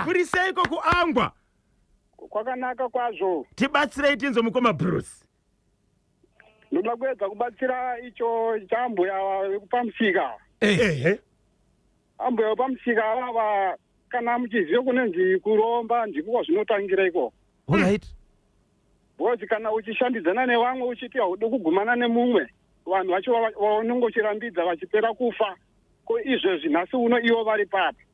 Kuri seiko kuangwa? Kwakanaka kwazvo. Tibatsirei tinzo mukoma Bruce. Ndoda kuedza kubatsira icho chambuya vekupamusika. Ehe. Ambuya vepamusika avava, kana muchiziva kunenzi kuromba, ndiko kwazvinotangira iko. Alright. Because kana uchishandidzana nevamwe uchiti haudi kugumana nemumwe, vanhu vacho vaunenge uchirambidza vachipera kufa, ko izvezvi nhasi uno ivo vari papi?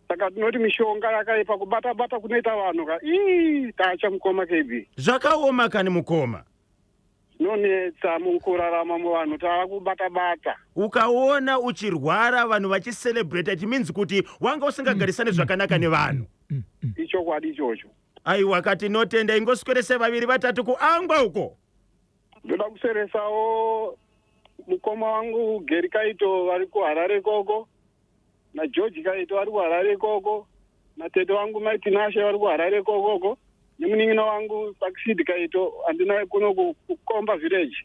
Saka tinoti mishonga yakaipa, kubata bata kunoita vanhu ka, ii, tacha mukoma KB. Zvakaoma kani mukoma. Zvinonetsa mukurarama muvanhu, tava kubata bata. Ukaona uchirwara vanhu vachicelebrata, it means kuti wanga usingagarisani zvakanaka nevanhu. Ichokwadi ichocho. Aiwa, katinotenda, ingoswerese vaviri vatatu kuangwa uko. Ndoda kuseresawo mukoma wangu Geri Kaito vari kuHarare ikoko, naGeorge Kaito vari kuHarare ikoko, natete wangu Mai Tinashe vari kuHarare ikokoko, nemunin'ina wangu Succeed Kaito andinaye kuno kuKomba village.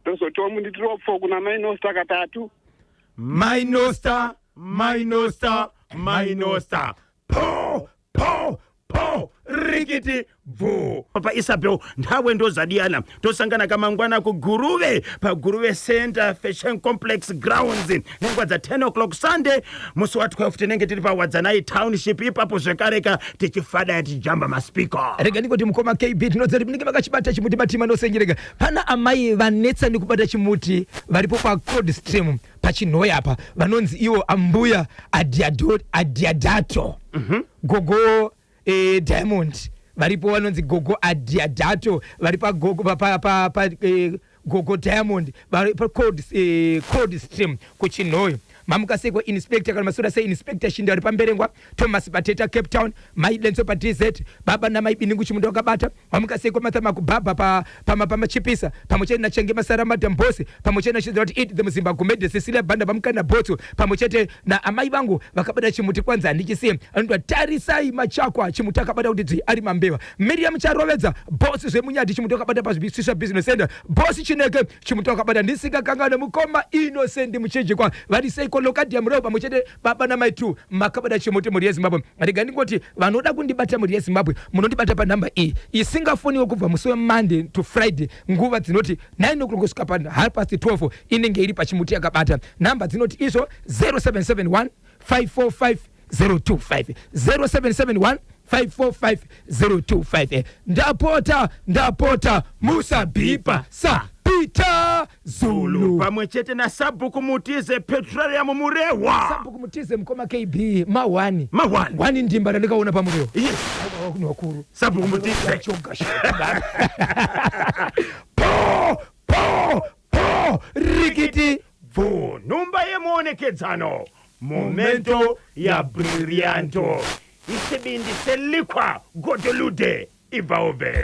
Ndozotiwo munditiropfo kuna Mai Nosta katatu. Mainosta, mainosta, mainosta, po po po, rikiti bvu. Papa Isabel, nthawe ndozadiyana, tosangana kamangwana kuGuruve, paGuruve Center Fashion Complex grounds nenguva dza 10 o'clock. Sunday musi wa12 tinenge tiri paWadzanai Township ipapo zvekareka, tichifadaya, tichijamba maspika. Rega ndingoti mukoma KB, tinodza kuti munenge makachibata chimuti matima nosengereka. Pana amai vanetsa nekubata chimuti varipo paCold Stream paChinhoyi apa, vanonzi ivo ambuya Adiadato, gogo Diamond varipo, vanonzi gogo Adiadato vari pagogo pa, pa, pa, pa, gogo Diamond vari paCold Stream kuChinhoyi. Mamukasekwa Inspector kana masura sei, Inspector Shinda vari paMberengwa, Thomas Pateta Cape Town, Mai Lenso paDZ, baba namai Biningu chimundo wakabata. Mamukasekwa Mathama kubhabha pamachipisa, pamwe chete nachenge Masara, Madam Bosi, pamwe chete nachizira kuti Edith Muzimba Gumede, Cecilia Banda pamukana Botso, pamwe chete naamai vangu vakabata chimuti kwanza handichisiye, anotwa Tarisai Machakwa, chimuti akabata kuti dzvi ari mambeva. Miriam Charovedza, bosi zvemunyati, chimuti wakabata pazvisiswa Business Center, bosi Chineke, chimuti wakabata. Ndisingakanganwe mukoma Innocent Muchinjikwa vari seiko Lokadia Mureu, pamwe chete baba namai tu makabata chimuti. Mhuri yeZimbabwe, rega ndingoti vanoda kundibata, mhuri yeZimbabwe, munondibata panhamba iyi isingafoniwo kubva musi weMonday to Friday, nguva dzinoti 9 o'clock kusvika pa half past 12, inenge iri pachimuti yakabata. Nhamba dzinoti izvo 0771 545 025, 0771 545 025. Ndapota, ndapota, musabhipa sa Peter Zulu. Pamwe chete nasabhuku Mutize Petroleum Murehwa. Sabhuku Mutize, mukoma KB, ma1. Ma1. Wani ndimba randikaona pamurehwa. Yes. Kune vakuru. Sabhuku Mutize. Choga shoga. Po po po, rikiti bvu. Nhumba yemuonekedzano, momento ya brillianto, isibindi selikwa godolude, ibva ube.